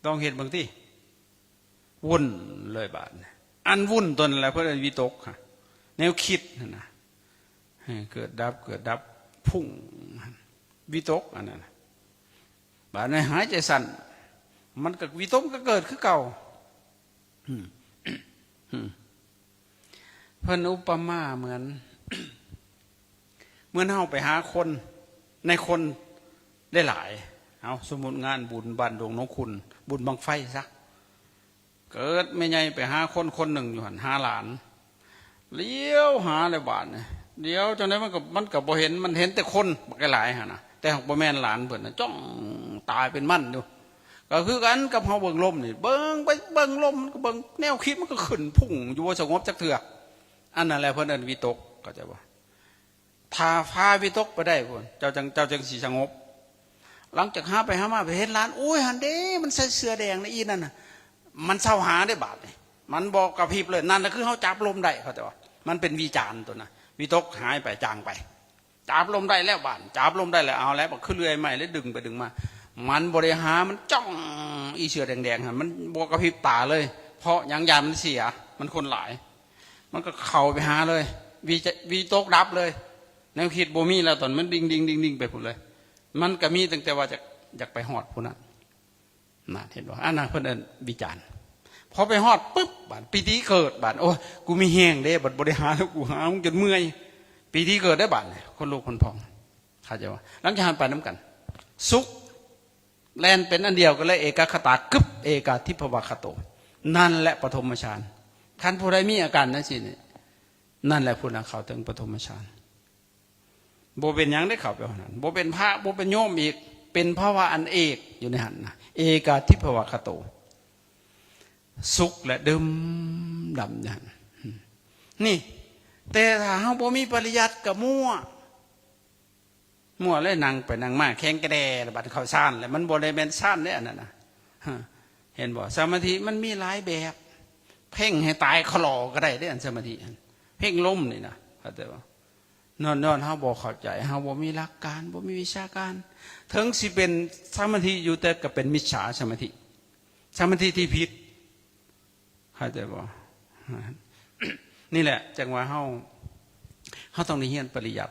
ລອງເຮັດເບິ່ງຕິ ວຸ່ນເລີຍບາດນີ້. ອັນວຸ່ນຕົວນັ້ນແຫຼະເພິ່ນເອີ້ນວິຕົກ ແນວຄິດຫັ້ນນະ ເກີດດັບ ເກີດດັບ ພຸ້ງ ວິຕົກອັນນັ້ນ. ບາດນີ້ຫາຍໃຈສັ້ນ ມັນກໍ ວິຕົກກໍເກີດຄືເກົ່າ. ອືມ ອືມ ເພິ່ນອຸປະມາເໝືອນ ເໝືອນເຮົາໄປຫາຄົນ ໃນຄົນຫຼາຍໆ. ເອົາ ສົມມຸດງານບຸນບ້ານດົງໜອງຂຸ່ນ ບຸນບັ້ງໄຟຊະ. ເກີດແມ່ໃຫຍ່ໄປຫາຄົນຄົນໜຶ່ງຢູ່ຫັ້ນ ຫາຫຼານ ຫຼຽວຫາແລ້ວບາດນີ້ ຫຼຽວຈັ່ງໃດມັນກໍ ມັນກໍບໍ່ເຫັນ ມັນເຫັນແຕ່ຄົນບັກຫຼາຍໆຫັ້ນນະ ແຕ່ຫາກບໍ່ແມ່ນຫຼານເພິ່ນນະ ຈ້ອງຕາເປັນມັນຢູ່. ກໍຄືກັນກັບເຮົາເບິ່ງລົມນີ້ ເບິ່ງໄປເບິ່ງລົມ ມັນກໍເບິ່ງ ແນວຄິດມັນກໍຂຶ້ນພຸ້ງຢູ່ ບໍ່ສະຫງົບຈັກເທື່ອ. ອັນນັ້ນແຫຼະເພິ່ນເອີ້ນວິຕົກ ເຂົ້າໃຈບໍ່? ຖ້າພາວິຕົກໄປໄດ້ພຸ້ນ ເຈົ້າຈັ່ງ ເຈົ້າຈັ່ງຊິສະຫງົບ. ຫຼັງຈາກຫາໄປຫາມາໄປເຫັນຫຼານ ໂອ້ຍ ຫັ້ນເດ້ ມັນໃສ່ເສື້ອແດງນະ ອີນັ້ນນະ ມັນເຊົາຫາເດ້ບາດນີ້ ມັນບໍ່ກະພິບເລີຍ. ນັ້ນລະຄືເຮົາຈັບລົມໄດ້ ເຂົ້າໃຈບໍ່? ມັນເປັນວິຈານຕົວນະ ວິຕົກຫາຍໄປ ຈາງໄປ. ຈັບລົມໄດ້ແລ້ວບາດ ຈັບລົມໄດ້ແລ້ວ ເອົາແລ້ວ ບາດຄືເລື່ອຍໄມ້ເລີຍ ດຶງໄປດຶງມາ ມັນບໍ່ໄດ້ຫາ ມັນຈ້ອງອີເສື້ອແດງໆຫັ້ນ ມັນບໍ່ກະພິບຕາເລີຍ. ເພາະຫຍັງ? ຢ້ານມັນເສຍ ມັນຄົນຫຼາຍ. ມັນກໍເຂົ້າໄປຫາເລີຍ ວິຈະ ວິຕົກດັບເລີຍ ແນວຄິດບໍ່ມີແລ້ວ ຕອນມັນດິ່ງໆໆໄປພຸ້ນເລີຍ. ມັນກໍມີຕັ້ງແຕ່ວ່າຈະ ຢາກໄປຮອດຜູ້ນັ້ນ ນະ ເຫັນບໍ່? ອັນນັ້ນເພິ່ນເອີ້ນວິຈານ. ພໍໄປຮອດປຶບ ບາດປີຕິເກີດ ບາດ ໂອ້ຍ ກູມີແຮງເດ້ ບາດບໍ່ໄດ້ຫາແລ້ວ ກູຫາມັນຈົນເມື່ອຍ. ປີຕິເກີດໄດ້ບາດນີ້ ຄົນລຸກຄົນພອງ ເຂົ້າໃຈບໍ່? ຫຼັງຈາກຫັ້ນໄປນຳກັນ ສຸກ ແລ່ນເປັນອັນດຽວກັນເລີຍ ເອກາຄະຕາ ກຶບ ເອກາທິພະວາຄະໂຕ. ນັ້ນແຫຼະປະຖົມມະຊານ. ຄັນຜູ້ໃດມີອາການຈັ່ງຊີ້ນີ້ ນັ້ນແຫຼະຜູ້ນັ້ນເຂົ້າເຖິງປະຖົມມະຊານ. ບໍ່ເປັນຫຍັງໄດ້ເຂົ້າໄປຫັ້ນ ບໍ່ເປັນພະ ບໍ່ເປັນໂຍມອີກ ເປັນພາວະອັນເອກຢູ່ໃນຫັ້ນນະ ເອກາທິພະວາຄະໂຕ ສຸກ ແລະ ດື່ມດ່ຳຢູ່ຫັ້ນ. ນີ້ ແຕ່ຖ້າເຮົາບໍ່ມີປະລິຍັດກໍມົວ ມົວເລີຍ ນັ່ງໄປນັ່ງມາແຂງກະແດ ແລ້ວບາດເຂົ້າຊານ ແລ້ວມັນບໍ່ໄດ້ແມ່ນຊານເດ້ ອັນນັ້ນນະ. ເຫັນບໍ່? ສະມາທິມັນມີຫຼາຍແບບ ເພັ່ງໃຫ້ຕາຍຄະຫຼໍກໍໄດ້ເດ້ ອັນສະມາທິຫັ້ນ ເພັ່ງລົມນີ້ນະ ເຂົ້າໃຈບໍ່? ຍ້ອນ ຍ້ອນເຮົາບໍ່ເຂົ້າໃຈ ເຮົາບໍ່ມີຫຼັກການ ບໍ່ມີວິຊາການ. ເຖິງຊິເປັນສະມາທິຢູ່ ແຕ່ກໍເປັນມິດສາສະມາທິ ສະມາທິທີ່ຜິດ ເຂົ້າໃຈບໍ່? ນີ້ແຫຼະ ຈັ່ງວ່າເຮົາ ເຮົາຕ້ອງໄດ້ຮຽນປະລິຍັດ.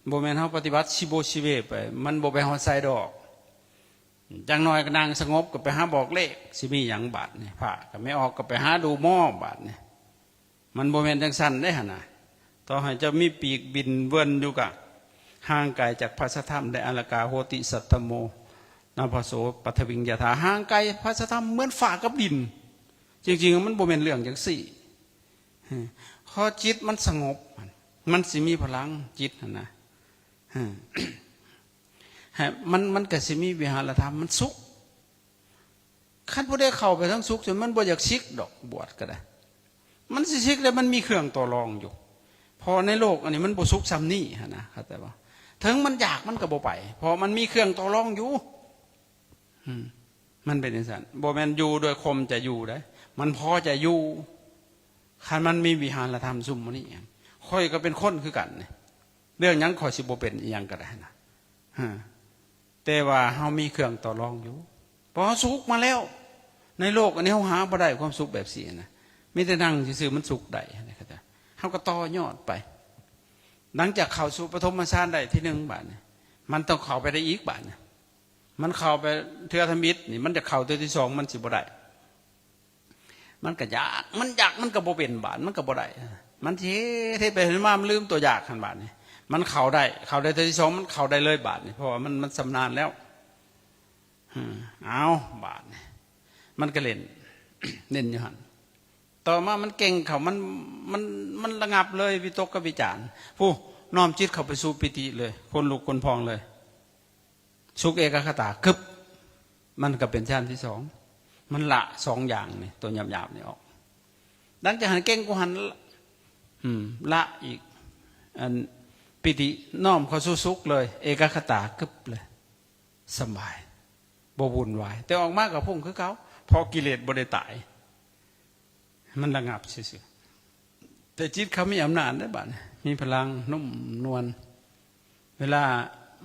ບໍ່ແມ່ນເຮົາປະຕິບັດຊິໂບຊິເວໄປ ມັນບໍ່ໄປຮອດໃສດອກ. ຢ່າງໜ້ອຍກໍນັ່ງສະຫງົບ ກໍໄປຫາບອກເລກ ຊິມີຫຍັງບາດນີ້? ພະກໍແມ່ອອກ ກໍໄປຫາດູໝໍບາດນີ້. ມັນບໍ່ແມ່ນຈັ່ງຊັ້ນເດ້ຫັ້ນນະ. ຕໍ່ໃຫ້ເຈົ້າມີປີກບິນເວີນຢູ່ກະ ຫ່າງໄກຈາກພະສັດທຳໄດ້. ອາລະກາໂຫຕິສັດທຳໂມ ນາພະໂສປັດຖະວິງຍະຖາ. ຫ່າງໄກພະສັດທຳເໝືອນຟ້າກັບດິນ. ຈິງໆ ມັນບໍ່ແມ່ນເລື່ອງຈັ່ງຊີ້. ພໍຈິດມັນສະຫງົບ ມັນຊິມີພະລັງຈິດຫັ້ນນະ. ໃຫ້ມັນ ມັນກໍຊິມີວິຫາລະທຳ ມັນສຸກ. ຄັນຜູ້ໃດເຂົ້າໄປທາງສຸກ ມັນບໍ່ຢາກສິກດອກ ບວດກໍໄດ້. ມັນຊິສິກໄດ້ ມັນມີເຄື່ອງຕໍ່ລອງຢູ່. ເພາະໃນໂລກອັນນີ້ມັນບໍ່ສຸກຊ່ຳນີ້ຫັ້ນນະ ເຂົ້າໃຈບໍ່? ເຖິງມັນຢາກມັນກໍບໍ່ໄປ ເພາະມັນມີເຄື່ອງຕໍ່ລອງຢູ່. ອືມ ມັນເປັນຈັ່ງຊັ້ນ ບໍ່ແມ່ນຢູ່ດ້ວຍຄວາມຈະຢູ່ເດ້ ມັນພໍຈະຢູ່. ຄັນມັນມີວິຫາລະທຳຊຸມມື້ນີ້ ໂຄ ຂ້ອຍກໍເປັນຄົນຄືກັນນີ້ ເລື່ອງຫຍັງຂ້ອຍຊິບໍ່ເປັນອີ່ຫຍັງກໍໄດ້ນະ ຮະ ແຕ່ວ່າເຮົາມີເຄື່ອງຕໍ່ລອງຢູ່ ເພາະເຮົາສຸກມາແລ້ວ. ໃນໂລກອັນນີ້ເຮົາຫາບໍ່ໄດ້ຄວາມສຸກແບບຊີ້ນະ ມີແຕ່ນັ່ງຊື່ໆມັນສຸກໄດ້ ເຮົາກໍຕໍ່ຍອດໄປ. ຫຼັງຈາກເຂົ້າສູ່ປະຖົມມະຊານໄດ້ທີໜຶ່ງບາດນີ້ ມັນຕ້ອງເຂົ້າໄປໄດ້ອີກບາດນີ້ ມັນເຂົ້າໄປເທື່ອທຳອິດນີ້ ມັນຈະເຂົ້າເທື່ອທີສອງມັນຊິບໍ່ໄດ້. ມັນກໍຢາກ ມັນຢາກ ມັນກໍບໍ່ເປັນບາດ ມັນກໍບໍ່ໄດ້ ມັນຊິເຮັດ ເຮັດໄປເຮັດມາ ມັນລືມຕົວຢາກຫັ້ນບາດນີ້ ມັນເຂົ້າໄດ້ ເຂົ້າໄດ້ເທື່ອທີສອງ ມັນເຂົ້າໄດ້ເລີຍບາດນີ້ ເພາະວ່າມັນ ມັນຊຳນານແລ້ວ. ອືມ ເອົາ ບາດນີ້ ມັນກໍເຫຼັ້ນ ເຫຼັ້ນຢູ່ຫັ້ນ ຕໍ່ມາມັນເກັ່ງເຂົ້າ ມັນ ມັນ ມັນລະງັບເລີຍ ວິຕົກກັບວິຈານ ຜູ້ນ້ອມຈິດເຂົ້າໄປສູ່ປີຕິເລີຍ ຂົນລຸກຂົນພອງເລີຍ. ສຸກເອກະຄະຕາ ກຶບ ມັນກໍເປັນຊານທີສອງ ມັນລະສອງຢ່າງນີ້ ຕົວຫຍາບໆນີ້ອອກ. ຫຼັງຈາກຫັ້ນເກັ່ງກວ່າຫັ້ນ ອືມ ລະອີກ ອັນ ປີຕິ ນ້ອມເຂົ້າສູ່ສຸກເລີຍ ເອກະຄະຕາ ກຶບເລີຍ ສະບາຍ ບໍ່ວຸ່ນວາຍ ແຕ່ອອກມາກໍພຸ້ງຄືເກົ່າ ເພາະກິເລດບໍ່ໄດ້ຕາຍ. ມັນລະງັບຊື່ໆ ແຕ່ຈິດເຂົາມີອຳນາດເດ້ບາດນີ້ ມີພະລັງນຸ້ມນວນ ເວລາ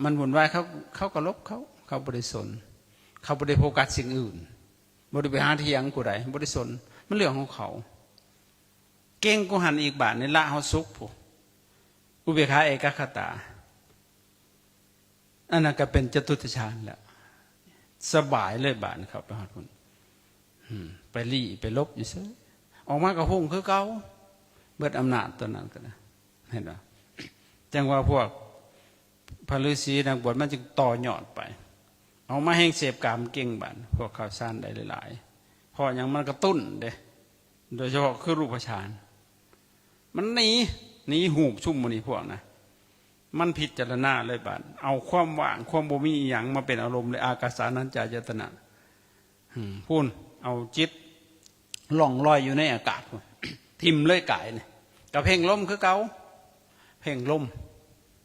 ມັນວຸ່ນວາຍ ເຂົາ ເຂົາກໍຫຼົບ ເຂົາ ເຂົາບໍ່ໄດ້ສົນ ເຂົາບໍ່ໄດ້ໂຟກັສສິ່ງອື່ນ ບໍ່ໄດ້ໄປຫາຖຽງຜູ້ໃດ ບໍ່ໄດ້ສົນ ມັນເລື່ອງຂອງເຂົາ. ເກັ່ງກວ່າຫັ້ນອີກບາດນີ້ ລະເຮົາສຸກພຸ້ນ ອຸເບກຂາເອກະຄະຕາ ອັນນັ້ນກໍເປັນຈະຕຸດຕະຊານແລ້ວ ສະບາຍເລີຍບາດນີ້ ເຂົ້າໄປຮອດພຸ້ນ ອືມ ໄປຫຼີ້ໄປຫຼົບຢູ່ເຊີຍ ອອກມາກໍຮຸ່ງຄືເກົ່າ ເບິດອຳນາດຕົວນັ້ນກໍໄດ້ ເຫັນບໍ່? ຈັ່ງວ່າພວກພະລືສີນັກບວດມັນຈຶ່ງຕໍ່ຍອດໄປ ອອກມາແຮ່ງເສບກາມເກັ່ງບາດ ພວກເຂົ້າຊານໄດ້ຫຼາຍໆ ເພາະຫຍັງ? ມັນກະຕຸ້ນເດ້ ໂດຍສະເພາະຄືຮູບປະຊານ ມັນໜີ ໜີຮູບຊຸມໝູ່ນີ້ພວກນະ ມັນພິຈາລະນາເລີຍບາດ ເອົາຄວາມວ່າງ ຄວາມບໍ່ມີອີ່ຫຍັງມາເປັນອາລົມເລີຍ ອາກາສານັນຈາຍະຕະນະ ອືມ ພຸ້ນ ເອົາຈິດລ່ອງລອຍຢູ່ໃນອາກາດພຸ້ນ ຖິ້ມເລີຍກາຍນີ້ ກະເພັ່ງລົມຄືເກົ່າ ເພັ່ງລົມ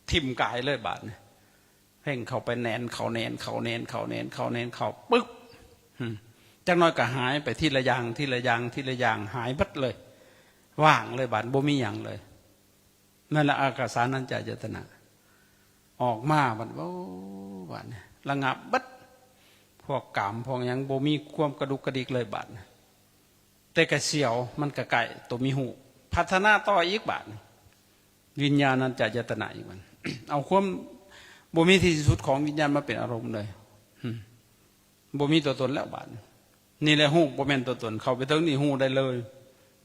ຖິ້ມກາຍເລີຍບາດນີ້ ເພັ່ງເຂົ້າໄປແໜ້ນເຂົ້າ ແໜ້ນເຂົ້າ ແໜ້ນເຂົ້າ ແໜ້ນເຂົ້າ ແໜ້ນເຂົ້າ ປຶບ ອືມ ຈັກໜ້ອຍກໍຫາຍໄປທີລະຢ່າງ ທີລະຢ່າງ ທີລະຢ່າງ ຫາຍເບິດເລີຍ ວ່າງເລີຍບາດ ບໍ່ມີຫຍັງເລີຍ. ນັ້ນລະ ອາກາສານັນຈາຍະຕະນະ ອອກມາບັດ ໂອ້ ບາດນີ້ລະງັບເບິດ ພວກກາມພວກຫຍັງ ບໍ່ມີຄວາມກະດຸກກະດິກເລີຍບາດນີ້ ແຕ່ກະສຽວ ມັນກະໃກ້ໂຕມີຮູບ ພັດທະນາຕໍ່ອີກບາດນີ້ ວິນຍານັນຈາຍະຕະນະອີກບາດ ເອົາຄວາມບໍ່ມີທີ່ສຸດຂອງວິນຍານມາເປັນອາລົມເລີຍ ອືມ ບໍ່ມີຕົວຕົນແລ້ວບາດນີ້ ນີ້ແຫຼະຮູ້ບໍ່ແມ່ນຕົວຕົນ ເຂົ້າໄປເຖິງນີ້ຮູ້ໄດ້ເລີຍ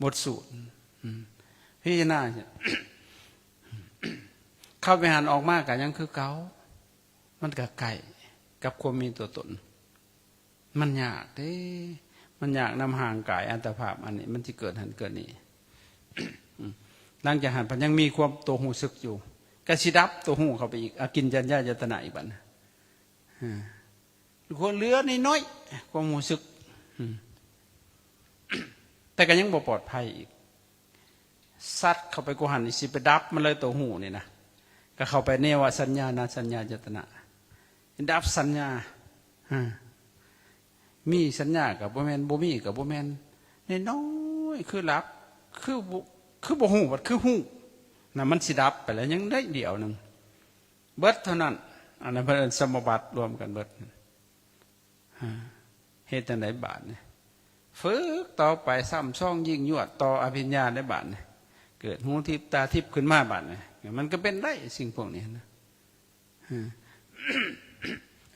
ໝົດສູດ ອືມ ພິຈາລະນາ ເຂົ້າໄປຫັ້ນອອກມາກໍຍັງຄືເກົ່າ ມັນກໍໃກ້ກັບຄວາມມີຕົວຕົນ ມັນຍາກເດ້ ມັນຍາກນຳຮ່າງກາຍອັດຕະພາບອັນນີ້ ມັນຊິເກີດຫັ້ນເກີດນີ້ ອືມ ຫຼັງຈາກຫັ້ນພັດຍັງມີຄວາມຕົວຮູ້ສຶກຢູ່ ກໍຊິດັບຕົວຮູ້ເຂົ້າໄປອີກ ອາກິນຈັນຍາຍະຕະນະອີກບັດ ອືມ ເຫຼືອນ້ອຍໆ ຄວາມຮູ້ສຶກ ອືມ ແຕ່ກໍຍັງບໍ່ປອດໄພອີກ ຊັດເຂົ້າໄປກວ່າຫັ້ນອີກ ຊິໄປດັບມັນເລີຍ ຕົວຮູ້ນີ້ນະ ກໍເຂົ້າໄປເນວະສັນຍານະສັນຍາຍະຕະນະ ດັບສັນຍາ ອາ ມີສັນຍາກໍບໍ່ແມ່ນ ບໍ່ມີກໍບໍ່ແມ່ນ ນ້ອຍໆ ຄືຫຼັບ ຄືບໍ່ ຄືບໍ່ຮູ້ ບັດຄືຮູ້ນະ ມັນຊິດັບໄປແລ້ວ ຍັງໄດ້ດຽວໜຶ່ງ ເບິດເທົ່ານັ້ນ ອັນນັ້ນເພິ່ນເອີ້ນສະມາບັດ ລວມກັນເບິດ ເຮັດຈັ່ງໃດບາດນີ້? ຝຶກຕໍ່ໄປ ຊ້ຳຊອງຍິ່ງຍວດຕໍ່ອະພິນຍາໄດ້ບາດນີ້ ເກີດຫູທິບຕາທິບຂຶ້ນມາບາດນີ້ ມັນກໍເປັນໄດ້ສິ່ງພວກນີ້ນະ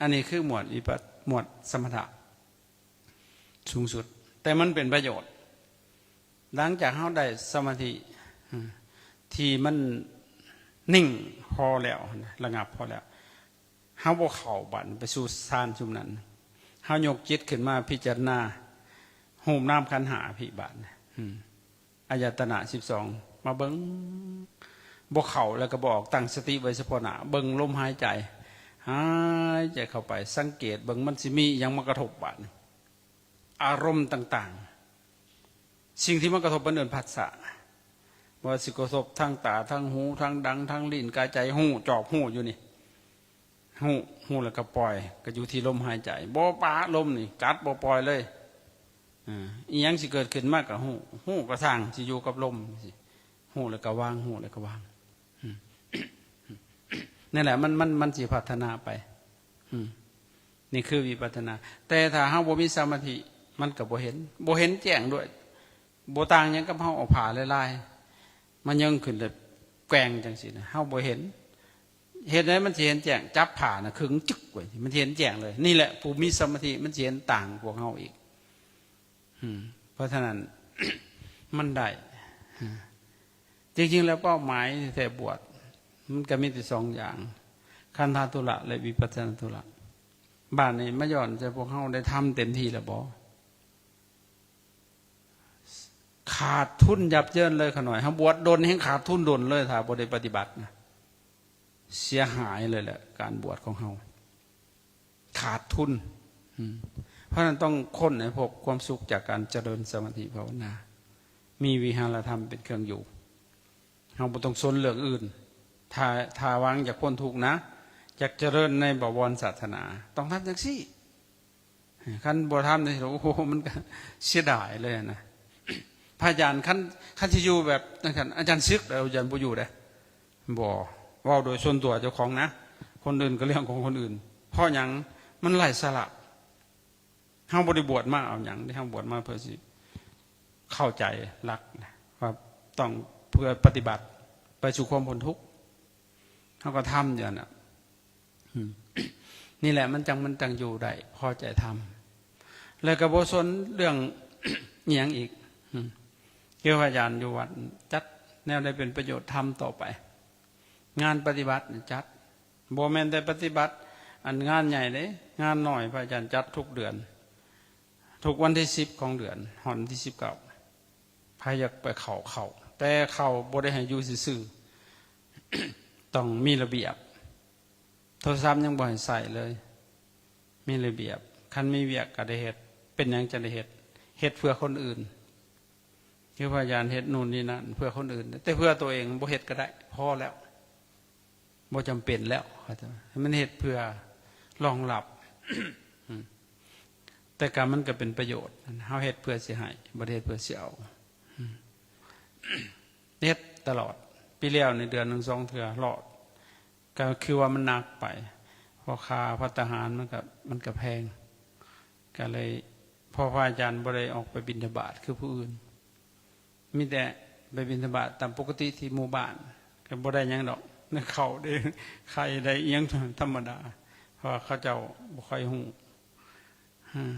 ອັນນີ້ຄືໝວດວິປັດ ໝວດສະມະຖະ ສູງສຸດ ແຕ່ມັນເປັນປະໂຫຍດ ຫຼັງຈາກເຮົາໄດ້ສະມາທິທີ່ມັນນິ່ງພໍແລ້ວນະ ລະງັບພໍແລ້ວ ເຮົາບໍ່ເຂົ້າບາດໄປສູ່ຊານຊຸມນັ້ນ ເຮົາຍົກຈິດຂຶ້ນມາພິຈາລະນາຮູບນາມຂັນຫ້າພີ້ບາດ ອາຍະຕະນະສິບສອງ ມາເບິ່ງ ບໍ່ເຂົ້າແລ້ວກໍບໍ່ອອກ ຕັ້ງສະຕິໄວ້ສະເພາະໜ້າ ເບິ່ງລົມຫາຍໃຈ ຫາຍໃຈເຂົ້າໄປ ສັງເກດເບິ່ງ ມັນຊິມີອີ່ຫຍັງມາກະທົບບາດນີ້ ອາລົມຕ່າງໆ ສິ່ງທີ່ມາກະທົບ ເພິ່ນເອີ້ນພັດສະ ບໍ່ວ່າຊິກະທົບທາງຕາ ທາງຫູ ທາງດັງ ທາງລີ້ນ ກາຍໃຈ ຮູ້ ຈອບຮູ້ຢູ່ນີ້ ຮູ້ ຮູ້ແລ້ວກໍປ່ອຍ ກໍຢູ່ທີ່ລົມຫາຍໃຈ ບໍ່ປະລົມນີ້ ກັດບໍ່ປ່ອຍເລີຍ ອີ່ຫຍັງຊິເກີດຂຶ້ນມາກໍຮູ້ ຮູ້ກໍຊ່າງ ຊິຢູ່ກັບລົມ ຊິ ຮູ້ແລ້ວກໍວາງ ຮູ້ແລ້ວກໍວາງ ອືມ ນັ້ນແຫຼະ ມັນ ມັນ ມັນຊິພັດທະນາໄປ ອືມ ນີ້ຄືວິປັດສະນາ. ແຕ່ຖ້າເຮົາບໍ່ມີສະມາທິ ມັນກໍບໍ່ເຫັນ ບໍ່ເຫັນແຈ້ງດ້ວຍ ບໍ່ຕ່າງຫຍັງກັບເຮົາເອົາຜ້າລາຍໆມາເຍິງຂຶ້ນ ແລ້ວແກວ່ງຈັ່ງຊີ້ນະ ເຮົາບໍ່ເຫັນ. ເຮັດໃດມັນຊິເຫັນແຈ້ງ? ຈັບຜ້ານະ ຂຶງຈຶກໄວ້ ມັນຊິເຫັນແຈ້ງເລີຍ. ນີ້ແຫຼະ ຜູ້ມີສະມາທິ ມັນຊິເຫັນຕ່າງພວກເຮົາອີກ. ອືມ ເພາະສະນັ້ນ ມັນໄດ້ ຈິງໆແລ້ວເປົ້າໝາຍແທ້ບວດ ມັນກໍມີແຕ່ສອງຢ່າງ ຄັນທະທຸລະ ແລະ ວິປັດສະນາທຸລະ. ບາດນີ້ມາຍ້ອນໃສ່ພວກເຮົາໄດ້ທຳເຕັມທີ່ແລ້ວບໍ່? ຂາດທຶນຢັບເຢິນເລີຍ. ຂະໜ້ອຍເຮົາບວດດົນແຮ່ງຂາດທຶນດົນເລີຍ ຖ້າບໍ່ໄດ້ປະຕິບັດນະ ເສຍຫາຍເລີຍແຫຼະ ການບວດຂອງເຮົາ ຂາດທຶນ. ອືມ ເພາະນັ້ນຕ້ອງຄົ້ນໃຫ້ພົບຄວາມສຸກຈາກການຈະເລີນສະມາທິພາວະນາ ມີວິຫາລະທຳເປັນເຄື່ອງຢູ່. ເຮົາບໍ່ຕ້ອງສົນເລື່ອງອື່ນ. ຖ້າ ຖ້າຫວັງຢາກພົ້ນທຸກນະ ຢາກຈະເລີນໃນບະວອນສາສະໜາ ຕ້ອງທຳຈັ່ງຊີ້. ຄັນບໍ່ທຳນີ້ ໂອ້ໂຫ ມັນກໍເສຍດາຍເລີຍນະ. ພະອາຈານ ຄັນ ຄັນຊິຢູ່ແບບຈັ່ງຊັ້ນ ອາຈານສຶກແລ້ວ ອາຈານບໍ່ຢູ່ເດ້. ບໍ່ ເວົ້າໂດຍສ່ວນຕົວເຈົ້າຂອງນະ ຄົນອື່ນກໍເລື່ອງຂອງຄົນອື່ນ. ເພາະຫຍັງ? ມັນໄຮ້ສາລະ. ເຮົາບໍ່ໄດ້ບວດມາເອົາຫຍັງເດ້ ເຮົາບວດມາເພື່ອຊິເຂົ້າໃຈຫຼັກນະ ວ່າຕ້ອງເພື່ອປະຕິບັດໄປສູ່ຄວາມພົ້ນທຸກ. ເຮົາກໍທຳຢູ່ຫັ້ນນະ. ອືມ ນີ້ແຫຼະ ມັນຈັ່ງ ມັນຈັ່ງຢູ່ໄດ້ ພໍໃຈທຳ ແລ້ວກໍບໍ່ສົນເລື່ອງອີ່ຫຍັງອີກ. ອືມ ຄືພະອາຈານຢູ່ວັດ ຈັດແນວໃດເປັນປະໂຫຍດທຳຕໍ່ໄປ. ງານປະຕິບັດຈັດ ບໍ່ແມ່ນແຕ່ປະຕິບັດອັນງານໃຫຍ່ເດ້ ງານນ້ອຍພະອາຈານຈັດທຸກເດືອນ ທຸກວັນທີສິບຂອງເດືອນ ຮອດວັນທີສິບເກົ້າ ໃຜຢາກໄປເຂົ້າ ເຂົ້າ ແຕ່ເຂົ້າບໍ່ໄດ້ໃຫ້ຢູ່ຊື່ໆ ຕ້ອງມີລະບຽບ. ໂທລະສັບຍັງບໍ່ໃຫ້ໃຊ້ເລີຍ ມີລະບຽບ. ຄັນມີວຽກກໍໄດ້ເຮັດ ເປັນຫຍັງຈັ່ງໄດ້ເຮັດ? ເຮັດເພື່ອຄົນອື່ນ. ຄືພະອາຈານເຮັດໂນ່ນນີ້ນັ້ນເພື່ອຄົນອື່ນ ແຕ່ເພື່ອຕົວເອງບໍ່ເຮັດກໍໄດ້ ພໍແລ້ວ ບໍ່ຈຳເປັນແລ້ວ. ເຂົ້າໃຈ? ໃຫ້ມັນເຮັດເພື່ອຮອງຮັບ ອືມ ແຕ່ກໍມັນກໍເປັນປະໂຫຍດ. ເຮົາເຮັດເພື່ອຊິໃຫ້ ບໍ່ໄດ້ເຮັດເພື່ອຊິເອົາ. ອືມ ເຮັດຕະຫຼອດ ປີແລ້ວນີ້ເດືອນໜຶ່ງສອງເທື່ອ ເລາະ ກໍຄືວ່າມັນໜັກໄປ ເພາະຄ່າພັດຕາຫານມັນກໍ ມັນກໍແພງ ກໍເລີຍ ເພາະພະອາຈານບໍ່ໄດ້ອອກໄປບິນທະບາດຄືຜູ້ອື່ນ ມີແຕ່ໄປບິນທະບາດຕາມປົກກະຕິທີ່ໝູ່ບ້ານ ກໍບໍ່ໄດ້ຫຍັງດອກ ໄດ້ເຂົ້າ ໄດ້ໄຂ່ ໄດ້ອີ່ຫຍັງທຳມະດາ ເພາະວ່າເຂົາເຈົ້າບໍ່ຄ່ອຍຮູ້ ອາ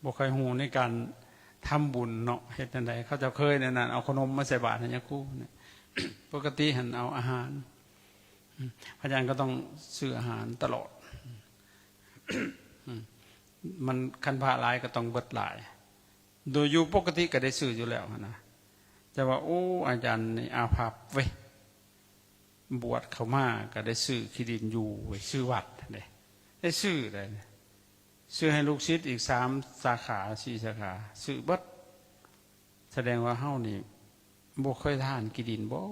ບໍ່ຄ່ອຍຮູ້ໃນການທຳບຸນເນາະ ເຮັດຈັ່ງໃດ ເຂົາເຈົ້າເຄີຍແນວນັ້ນ ເອົາຂະໜົມມາໃສ່ບາດໃຫ້ຍາຄູ ປົກກະຕິຫັ້ນເອົາອາຫານ ອາ ພະອາຈານກໍຕ້ອງຊື້ອາຫານຕະຫຼອດ ອາ ມັນ ຄັນພະຫຼາຍກໍຕ້ອງເບິດຫຼາຍ ໂດຍຢູ່ປົກກະຕິກໍໄດ້ຊື້ຢູ່ແລ້ວຫັ້ນນະ ແຕ່ວ່າ ໂອ້ ອາຈານນີ້ອາພັບເວີຍ ບວດເຂົ້າມາກໍໄດ້ຊື້ທີ່ດິນຢູ່ເວີຍ ຊື້ວັດເດ້ ໄດ້ຊື້ໄດ້ ຊື້ໃຫ້ລູກສິດອີກສາມສາຂາ ສີ່ສາຂາ ຊື້ເບິດ. ສະແດງວ່າເຮົານີ້ບໍ່ເຄີຍທານທີ່ດິນບໍ?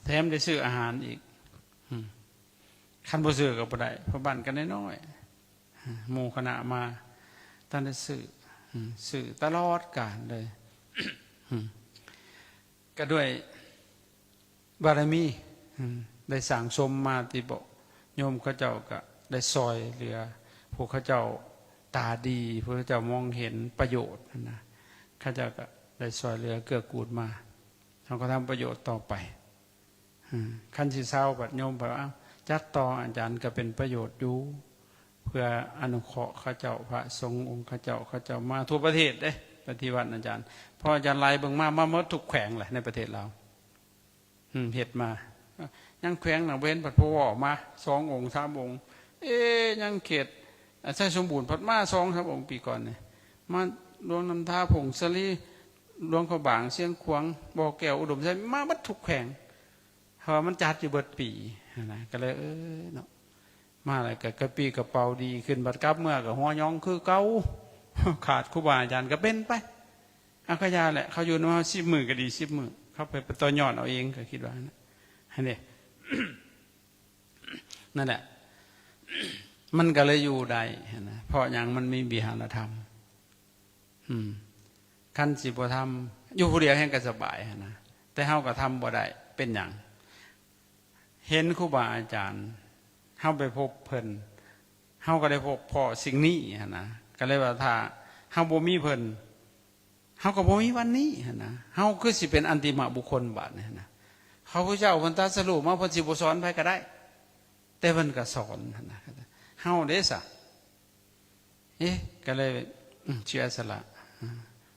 ແຖມໄດ້ຊື້ອາຫານອີກ. ອືມ ຄັນບໍ່ຊື້ກໍບໍ່ໄດ້ ເພາະບ້ານກໍນ້ອຍໆ ໝູ່ຄະນະມາ ຕ້ອງໄດ້ຊື້. ອືມ ຊື້ຕະຫຼອດການເລີຍ. ອືມ ກໍດ້ວຍບາລະມີ ອືມ ໄດ້ສັ່ງສົມມາຕິເບາະ ໂຍມເຂົາເຈົ້າກໍໄດ້ຊ່ອຍເຫຼືອ ພວກເຂົາເຈົ້າຕາດີ ພວກເຂົາເຈົ້າມອງເຫັນປະໂຫຍດຫັ້ນນະ ເຂົາເຈົ້າກໍໄດ້ຊ່ອຍເຫຼືອເກື້ອກູນມາ ເຮົາກໍທຳປະໂຫຍດຕໍ່ໄປ. ອືມ ຄັນຊິເຊົາ ບັດໂຍມເພິ່ນວ່າ ເອົ້າ ຈັດຕໍ່ອາຈານກໍເປັນປະໂຫຍດຢູ່ ເພື່ອອະນຸເຄາະເຂົາເຈົ້າ ພະສົງອົງເຂົາເຈົ້າ ເຂົາເຈົ້າມາທົ່ວປະເທດເດ້ ປະຕິບັດອາຈານ ເພາະອາຈານໄລ່ເບິ່ງມາ ມາໝົດທຸກແຂວງແຫຼະໃນປະເທດລາວ. ອືມ ເຮັດມາ ຍັງແຂວງໜອງບວເຫັນ ພັດຜູ້ວ່າມາສອງອົງສາມອົງ ເອ ຍັງເຂດໄຊສົມບູນ ພັດມາສອງສາມອົງປີກ່ອນນີ້ ມາຫຼວງນ້ຳທາ ຜົ້ງສາລີ ຫຼວງພະບາງ ຊຽງຂວາງ ບໍ່ແກ້ວ ອຸດົມໄຊ ມາເບິດທຸກແຂວງ ເພາະວ່າມັນຈັດຢູ່ເບິດປີຫັ້ນນະ ກໍເລີຍ ເອີ ເນາະ ມາແລ້ວກໍກະປີ້ກະເປົາດີຂຶ້ນ ບັດກັບເມືອກໍຫົວຫຍອງຄືເກົ່າ ຂາດຄູບາອາຈານກໍເປັນໄປ. ເອົາ ກະຢ່າແຫຼະ ເຂົາຢູ່ນຳເຮົາສິບມື້ກໍດີສິບມື້ ເຂົາໄປຕໍ່ຍອດເອົາເອງ ກໍຄິດວ່າຫັ້ນນະ ຫັ້ນເດ້ ນັ້ນແຫຼະ ມັນກໍເລີຍຢູ່ໄດ້ຫັ້ນນະ ເພາະຫຍັງ? ມັນມີວິຫາລະທຳ. ອືມ ຄັນຊິບໍ່ທຳ ຢູ່ຜູ້ດຽວແຮ່ງກໍສະບາຍຫັ້ນນະ ແຕ່ເຮົາກໍທຳບໍ່ໄດ້. ເປັນຫຍັງ? ເຫັນຄູບາອາຈານ ເຮົາໄປພົບເພິ່ນ ເຮົາກໍໄດ້ພົບພໍ້ສິ່ງນີ້ຫັ້ນນະ. ກໍເລີຍວ່າຖ້າເຮົາບໍ່ມີເພິ່ນ ເຮົາກໍບໍ່ມີວັນນີ້ຫັ້ນນະ. ເຮົາຄືຊິເປັນອັນຕິມະບຸກຄົນບາດນີ້ນະ. ພະພຸດທະເຈົ້າເພິ່ນຕຣັດສະຮູ້ມາ ເພິ່ນຊິບໍ່ສອນໃຜກໍໄດ້ ແຕ່ເພິ່ນກໍສອນຫັ້ນນະ. ເຮົາເດ້ສະ? ເອະ ກໍເລີຍ ອືມ ເສຍສະຫຼະ ອາ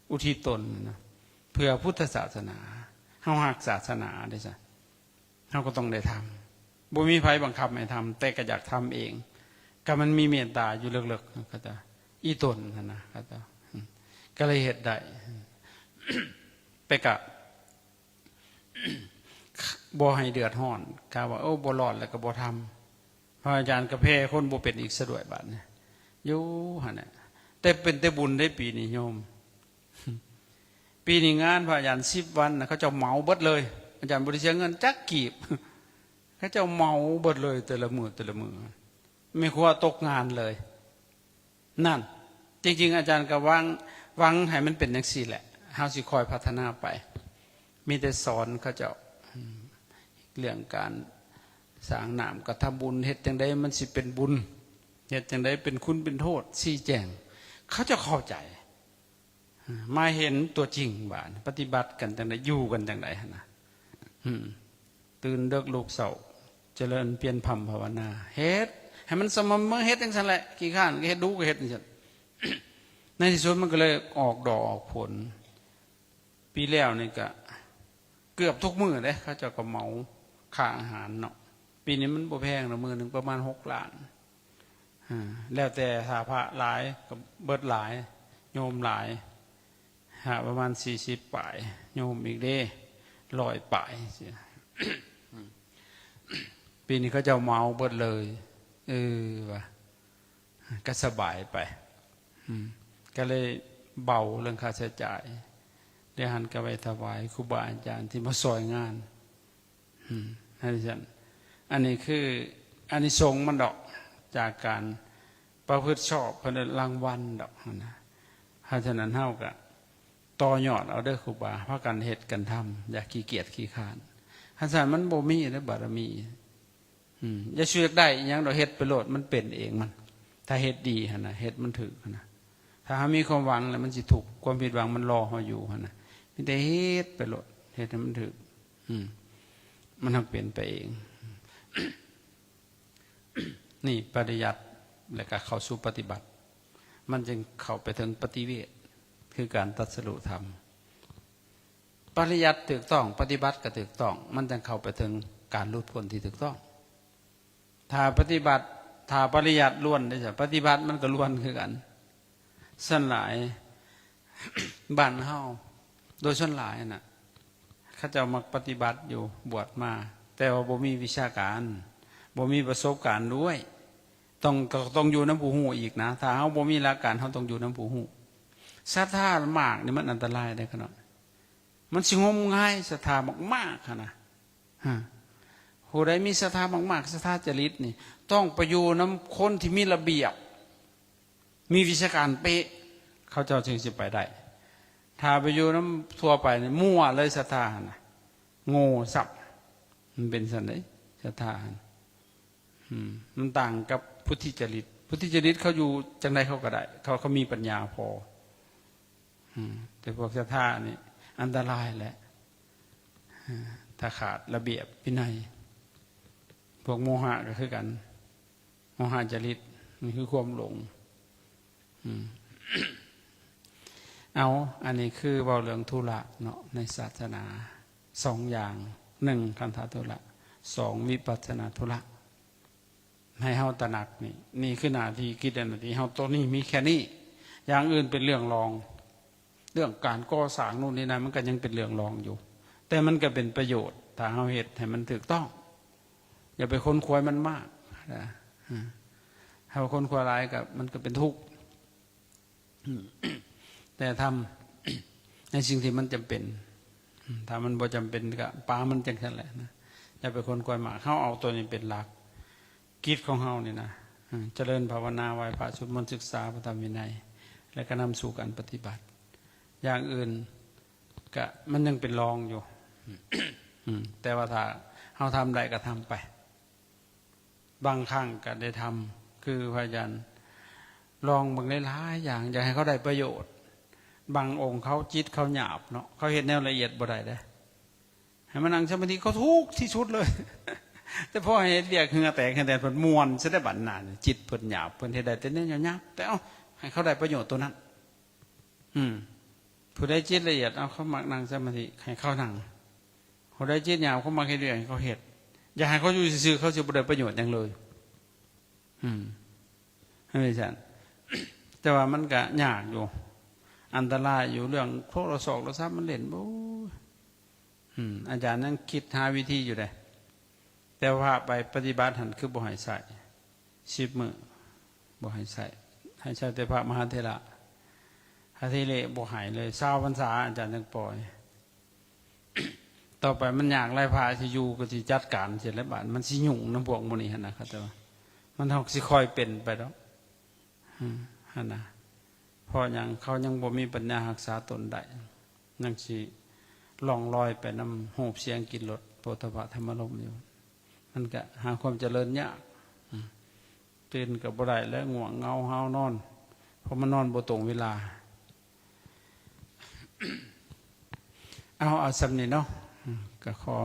ອຸທິດຕົນນະ ເພື່ອພຸດທະສາສະໜາ. ເຮົາຮັກສາສະໜາເດ້ສະ ເຮົາກໍຕ້ອງໄດ້ທຳ. ບໍ່ມີໃຜບັງຄັບໃຫ້ທຳ ແຕ່ກໍຢາກທຳເອງ. ກໍມັນມີເມດຕາຢູ່ເລິກໆ ເຂົາເຈົ້າ ອີ່ຕົນຫັ້ນນະ ເຂົາເຈົ້າ ອືມ ກໍເລີຍເຮັດໄດ້. ແຕ່ກໍ ບໍ່ໃຫ້ເດືອດຮ້ອນ ກະວ່າ ໂອ້ ບໍ່ລອດແລ້ວກໍບໍ່ທຳ. ພະອາຈານກໍແຜ່ຄົນບໍ່ເປັນອີກຊະດ້ວຍບາດນີ້ ຢູ່ຫັ້ນແຫຼະ. ແຕ່ເປັນແຕ່ບຸນເດ້ປີນີ້ໂຍມ. ປີນີ້ງານພະອາຈານສິບວັນນະ ເຂົາເຈົ້າເໝົາເບິດເລີຍ. ອາຈານບໍ່ໄດ້ເສຍເງິນຈັກກີບ ເຂົາເຈົ້າເໝົາເບິດເລີຍ ແຕ່ລະມື້ ແຕ່ລະມື້ ແມ່ຄົວຕົກງານເລີຍ. ນັ້ນ ຈິງໆ ອາຈານກໍຫວັງ ຫວັງໃຫ້ມັນເປັນຈັ່ງຊີ້ແຫຼະ ເຮົາຊິຄ່ອຍພັດທະນາໄປ. ມີແຕ່ສອນເຂົາເຈົ້າ ອືມ ເລື່ອງການສ້າງນ້ຳກໍທຳບຸນ ເຮັດຈັ່ງໃດມັນຊິເປັນບຸນ ເຮັດຈັ່ງໃດເປັນຄຸນເປັນໂທດ ຊີ້ແຈງ ເຂົາເຈົ້າເຂົ້າໃຈ ມາເຫັນຕົວຈິງວ່າປະຕິບັດກັນຈັ່ງໃດ ຢູ່ກັນຈັ່ງໃດຫັ້ນນະ. ອືມ ຕື່ນເດິກລຸກເຊົ້າ ຈະເລີນພຽນພຳພາວະນາ ເຮັດໃຫ້ມັນສະໝໍ່າສະເໝີ ເຮັດຈັ່ງຊັ້ນແຫຼະ. ຂີ້ຄ້ານກໍເຮັດ ດຸກໍເຮັດຈັ່ງຊັ້ນ. ໃນທີ່ສຸດມັນກໍເລີຍອອກດອກອອກຜົນ. ປີແລ້ວນີ້ກໍເກືອບທຸກມື້ເດ້ ເຂົາເຈົ້າກໍເໝົາຄ່າອາຫານເນາະ. ປີນີ້ມັນບໍ່ແພງດອກ ມື້ໜຶ່ງປະມານຫົກລ້ານ. ອາ ແລ້ວແຕ່ ຖ້າພະຫຼາຍກໍເບິດຫຼາຍ ໂຍມຫຼາຍ ພະປະມານສີ່ສິບປາຍ ໂຍມອີກເດ້ ຮ້ອຍປາຍ. ປີນີ້ເຂົາເຈົ້າເໝົາເບິດເລີຍ ເອີ ວ່າ ກໍສະບາຍໄປ ອືມ ກໍເລີຍເບົາເລື່ອງຄ່າໃຊ້ຈ່າຍ. ແລ້ວຫັ້ນກໍໄວ້ຖວາຍຄູບາອາຈານທີ່ມາຊ່ອຍງານ. ອືມ ອັນນີ້ຊັ້ນ ອັນນີ້ຄືອານິສົງມັນດອກ ຈາກການປະພຶດຊອບ ເພິ່ນເອີ້ນລາງວັນດອກຫັ້ນນະ. ເພາະສະນັ້ນເຮົາກະຕໍ່ຍອດເອົາເດີຄູບາ ພາກັນເຮັດກັນທຳ ຢ່າຂີ້ກຽດຂີ້ຄ້ານ. ຄັນຊັ້ນມັນບໍ່ມີເດີບາລະມີ. ອືມ ຢ່າຊິຢາກໄດ້ອີ່ຫຍັງດອກ ເຮັດໄປໂລດ ມັນເປັນເອງມັນ. ຖ້າເຮັດດີຫັ້ນນະ ເຮັດມັນຖືກຫັ້ນນະ ຖ້າເຮົາມີຄວາມຫວັງແລ້ວມັນຊິທຸກ ຄວາມຜິດຫວັງມັນລໍເຮົາຢູ່ຫັ້ນນະ. ມີແຕ່ເຮັດໄປໂລດ ເຮັດໃຫ້ມັນຖືກ ອືມ ມັນຮັກເປັນໄປເອງ. ນີ້ປະລິຍັດ ແລ້ວກໍເຂົ້າສູ່ປະຕິບັດ ມັນຈຶ່ງເຂົ້າໄປເຖິງປະຕິເວດ ຄືການຕັດສະຮູ້ທຳ. ປະລິຍັດຖືກຕ້ອງ ປະຕິບັດກໍຖືກຕ້ອງ ມັນຈັ່ງເຂົ້າໄປເຖິງການຫຼຸດພົ້ນທີ່ຖືກຕ້ອງ. ຖ້າປະຕິບັດ ຖ້າປະລິຍັດລ້ວນເດ້ ປະຕິບັດມັນກໍລ້ວນຄືກັນ. ສ່ວນຫຼາຍ ບ້ານເຮົາໂດຍສ່ວນຫຼາຍນະ ເຂົາເຈົ້າມັກປະຕິບັດຢູ່ ບວດມາ ແຕ່ວ່າບໍ່ມີວິຊາການ ບໍ່ມີປະສົບການດ້ວຍ. ຕ້ອງ ຕ້ອງຢູ່ນຳຜູ້ຮູ້ອີກນະ. ຖ້າເຮົາບໍ່ມີຫຼັກການ ເຮົາຕ້ອງຢູ່ນຳຜູ້ຮູ້. ສັດທາມາກນີ້ມັນອັນຕະລາຍເດ້ຂະນ້ອຍ. ມັນຊິງົມງາຍ ສັດທາມາກໆຫັ້ນນະ. ຮະ ຜູ້ໃດມີສັດທາມາກໆ ສັດທາຈະລິດນີ້ ຕ້ອງໄປຢູ່ນຳຄົນທີ່ມີລະບຽບ ມີວິຊາການເປະ ເຂົາເຈົ້າຈຶ່ງຊິໄປໄດ້. ຖ້າໄປຢູ່ນຳທົ່ວໄປນີ້ ມົ້ວເລີຍສັດທາຫັ້ນນະ ໂງ່ຊ້ຳ. ມັນເປັນຊັ້ນເດ້ ສັດທາຫັ້ນ ອືມ ມັນຕ່າງກັບພຸດທິຈະລິດ. ພຸດທິຈະລິດເຂົາຢູ່ຈັ່ງໃດເຂົາກໍໄດ້ ເຂົາ ເຂົາມີປັນຍາພໍ. ອືມ ແຕ່ພວກສັດທານີ້ອັນຕະລາຍແຫຼະ ເອີ ຖ້າຂາດລະບຽບວິໄນ. ພວກໂມຫະກໍຄືກັນ ໂມຫະຈະລິດ ມັນຄືຄວາມຫຼົງ. ອືມ ເອົາ ອັນນີ້ຄືເວົ້າເລື່ອງທຸລະເນາະ ໃນສາສະໜາສອງຢ່າງ ໜຶ່ງ ຄັນທະທຸລະ ສອງ ວິປັດສະນາທຸລະ. ໃຫ້ເຮົາຕະໜັກນີ້ ນີ້ຄືໜ້າທີ່ກິດ ໜ້າທີ່ເຮົາ ໂຕນີ້ມີແຄ່ນີ້ ຢ່າງອື່ນເປັນເລື່ອງລອງ. ເລື່ອງການກໍ່ສ້າງໂນ່ນນີ້ນັ້ນ ມັນກໍຍັງເປັນເລື່ອງລອງຢູ່ ແຕ່ມັນກໍເປັນປະໂຫຍດ ຖ້າເຮົາເຮັດໃຫ້ມັນຖືກຕ້ອງ. ຢ່າໄປຂົນຂວາຍມັນມາກນະ ເຮົາຂົນຂວາຍຫຼາຍກໍ ມັນກໍເປັນທຸກ. ແຕ່ທຳໃນສິ່ງທີ່ມັນຈຳເປັນ ຖ້າມັນບໍ່ຈຳເປັນກໍປະມັນຈັ່ງຊັ້ນແຫຼະນະ. ຢ່າໄປຂົນຂວາຍມາກ ເຮົາເອົາໂຕນີ້ເປັນຫຼັກ ກິດຂອງເຮົານີ້ນະ ຈະເລີນພາວະນາ ໄຫວ້ພະ ສວດມົນ ສຶກສາພະທຳວິໄນ ແລະ ກໍນຳສູ່ການປະຕິບັດ. ຢ່າງອື່ນກະມັນຍັງເປັນລອງຢູ່ ອືມ ແຕ່ວ່າຖ້າເຮົາທຳໄດ້ກໍທຳໄປ ບາງຄັ້ງກໍໄດ້ທຳ ຄືພະອາຈານລອງເບິ່ງຫຼາຍໆຢ່າງ ຢາກໃຫ້ເຂົາໄດ້ປະໂຫຍດ. ບາງອົງເຂົາຈິດເຂົາຫຍາບເນາະ ເຂົາເຮັດແນວລະອຽດບໍ່ໄດ້ເດ້ ໃຫ້ມານັ່ງສະມາທິເຂົາທຸກທີ່ສຸດເລີຍ ແຕ່ພໍໃຫ້ເຮັດວຽກເຫື່ອແຕກເຫື່ອແຕກ ເພິ່ນມ່ວນຊະໄດ້ບັດນັ້ນ. ຈິດເພິ່ນຫຍາບ ເພິ່ນເຮັດໄດ້ແຕ່ແນວຍາກໆ ແຕ່ເອົາໃຫ້ເຂົາໄດ້ປະໂຫຍດຕົວນັ້ນ. ອືມ ຜູ້ໃດຈິດລະອຽດ ເອົາ ເຂົາມັກນັ່ງສະມາທິ ໃຫ້ເຂົານັ່ງ. ຜູ້ໃດຈິດຫຍາບ ເຂົາມັກເຮັດວຽກ ໃຫ້ເຂົາເຮັດ. ຢ່າໃຫ້ເຂົາຢູ່ຊື່ໆ ເຂົາຊິບໍ່ໄດ້ປະໂຫຍດຫຍັງເລີຍ. ອືມ ເຮັດຈັ່ງຊັ້ນ ແຕ່ວ່າມັນກະຍາກຢູ່ ອັນຕະລາຍຢູ່ ເລື່ອງໂທລະສອກໂທລະສັບມັນຫຼິ້ນ ໂອ້ຍ. ອືມ ອາຈານຍັງຄິດຫາວິທີຢູ່ເດ້ ແຕ່ວ່າໄປປະຕິບັດຫັ້ນຄືບໍ່ໃຫ້ໃຊ້ ສິບມື້ບໍ່ໃຫ້ໃຊ້ ໃຫ້ໃຊ້ແຕ່ພະມະຫາເຖລະ ພະເຖເລບໍ່ໃຫ້ເລີຍ ຊາວພັນສາອາຈານຈັ່ງປ່ອຍ. ຕໍ່ໄປມັນຍາກຫຼາຍ ພະຊິຢູ່ກໍຊິຈັດການເສຍແລ້ວ ບາດມັນຊິຫຍຸ້ງນຳພວກໝູ່ນີ້ຫັ້ນນະ ເຂົາເຈົ້າວ່າ ມັນເຮົາຊິຄ່ອຍເປັນໄປດອກ ຫັ້ນນະ. ເພາະຫຍັງ ເຂົາຍັງບໍ່ມີປັນຍາຮັກສາຕົນໄດ້ ຍັງຊິລ່ອງລອຍໄປນຳຮູບສຽງກິ່ນລົດໂຜດຖະພະທຳມາລົມຢູ່ ມັນກະຫາຄວາມຈະເລີນຍາກ. ຕື່ນກໍບໍ່ໄດ້ແລ້ວ ງ່ວງເຫງົາຫາວນອນ ເພາະມັນນອນບໍ່ຕົງເວລາ. ເອົາ ເອົາສ່ຳນີ້ເນາະ ກໍຂໍ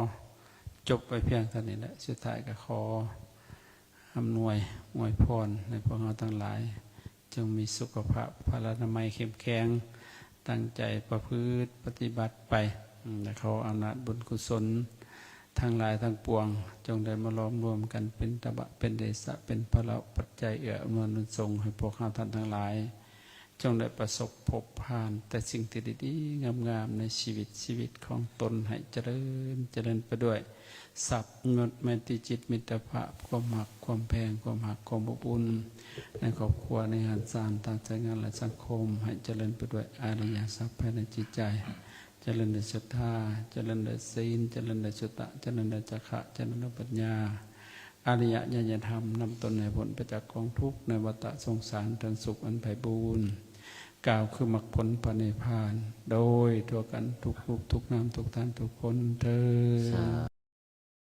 ຈົບໄວ້ພຽງເທົ່ານີ້ແຫຼະ. ສຸດທ້າຍກໍຂໍອຳນວຍອວຍພອນໃຫ້ພວກເຮົາທັງຫຼາຍ ຈົ່ງມີສຸຂະພາບພະລານາໄມເຂັ້ມແຂງ, ຕັ້ງໃຈປະພຶດປະຕິບັດໄປ ແລະ ຂໍອຳນາດບຸນກຸສົນທັງຫຼາຍທັງປວງ ຈົ່ງໄດ້ມາຫຼອມລວມກັນເປັນຕະບະເປັນເດຊະ ເປັນພະລະປັດໄຈເອື້ອອຳນວຍໜູນສົ່ງໃຫ້ພວກເຮົາທ່ານທັງຫຼາຍ ຈົ່ງໄດ້ປະສົບພົບຜ່ານແຕ່ສິ່ງທີ່ດີໆງາມໆໃນຊີວິດ ຊີວິດຂອງຕົນ ໃຫ້ຈະເລີນ ຈະເລີນໄປດ້ວຍຊັບຍດ ແມ່ນຕິດຈິດມິດຕະພາບ ຄວາມຮັກ ຄວາມແພງ ຄວາມຮັກ ຄວາມອົບອຸ່ນ ໃນຄອບຄົວ ໃນເຮືອນຊານ ທາງສາຍງານ ແລະ ສັງຄົມ ໃຫ້ຈະເລີນໄປດ້ວຍອະລິຍະຊັບພາຍໃນຈິດໃຈ ຈະເລີນດ້ວຍສັດທາ ຈະເລີນດ້ວຍສີນ ຈະເລີນດ້ວຍສຸຕະ ຈະເລີນດ້ວຍຈາຄະ ຈະເລີນດ້ວຍປັນຍາ ອະລິຍະຍານະທຳ ນຳຕົນໃຫ້ພົ້ນໄປຈາກກອງທຸກໃນວັດຕະສົງສານ ທັງສຸກອັນໄພບູນ ກ່າວຄືມັກຜົນພະນິບພານ ໂດຍທົ່ວກັນທຸກຮູບທຸກນາມທຸກທ່ານທຸກຄົນເທີ້ນ.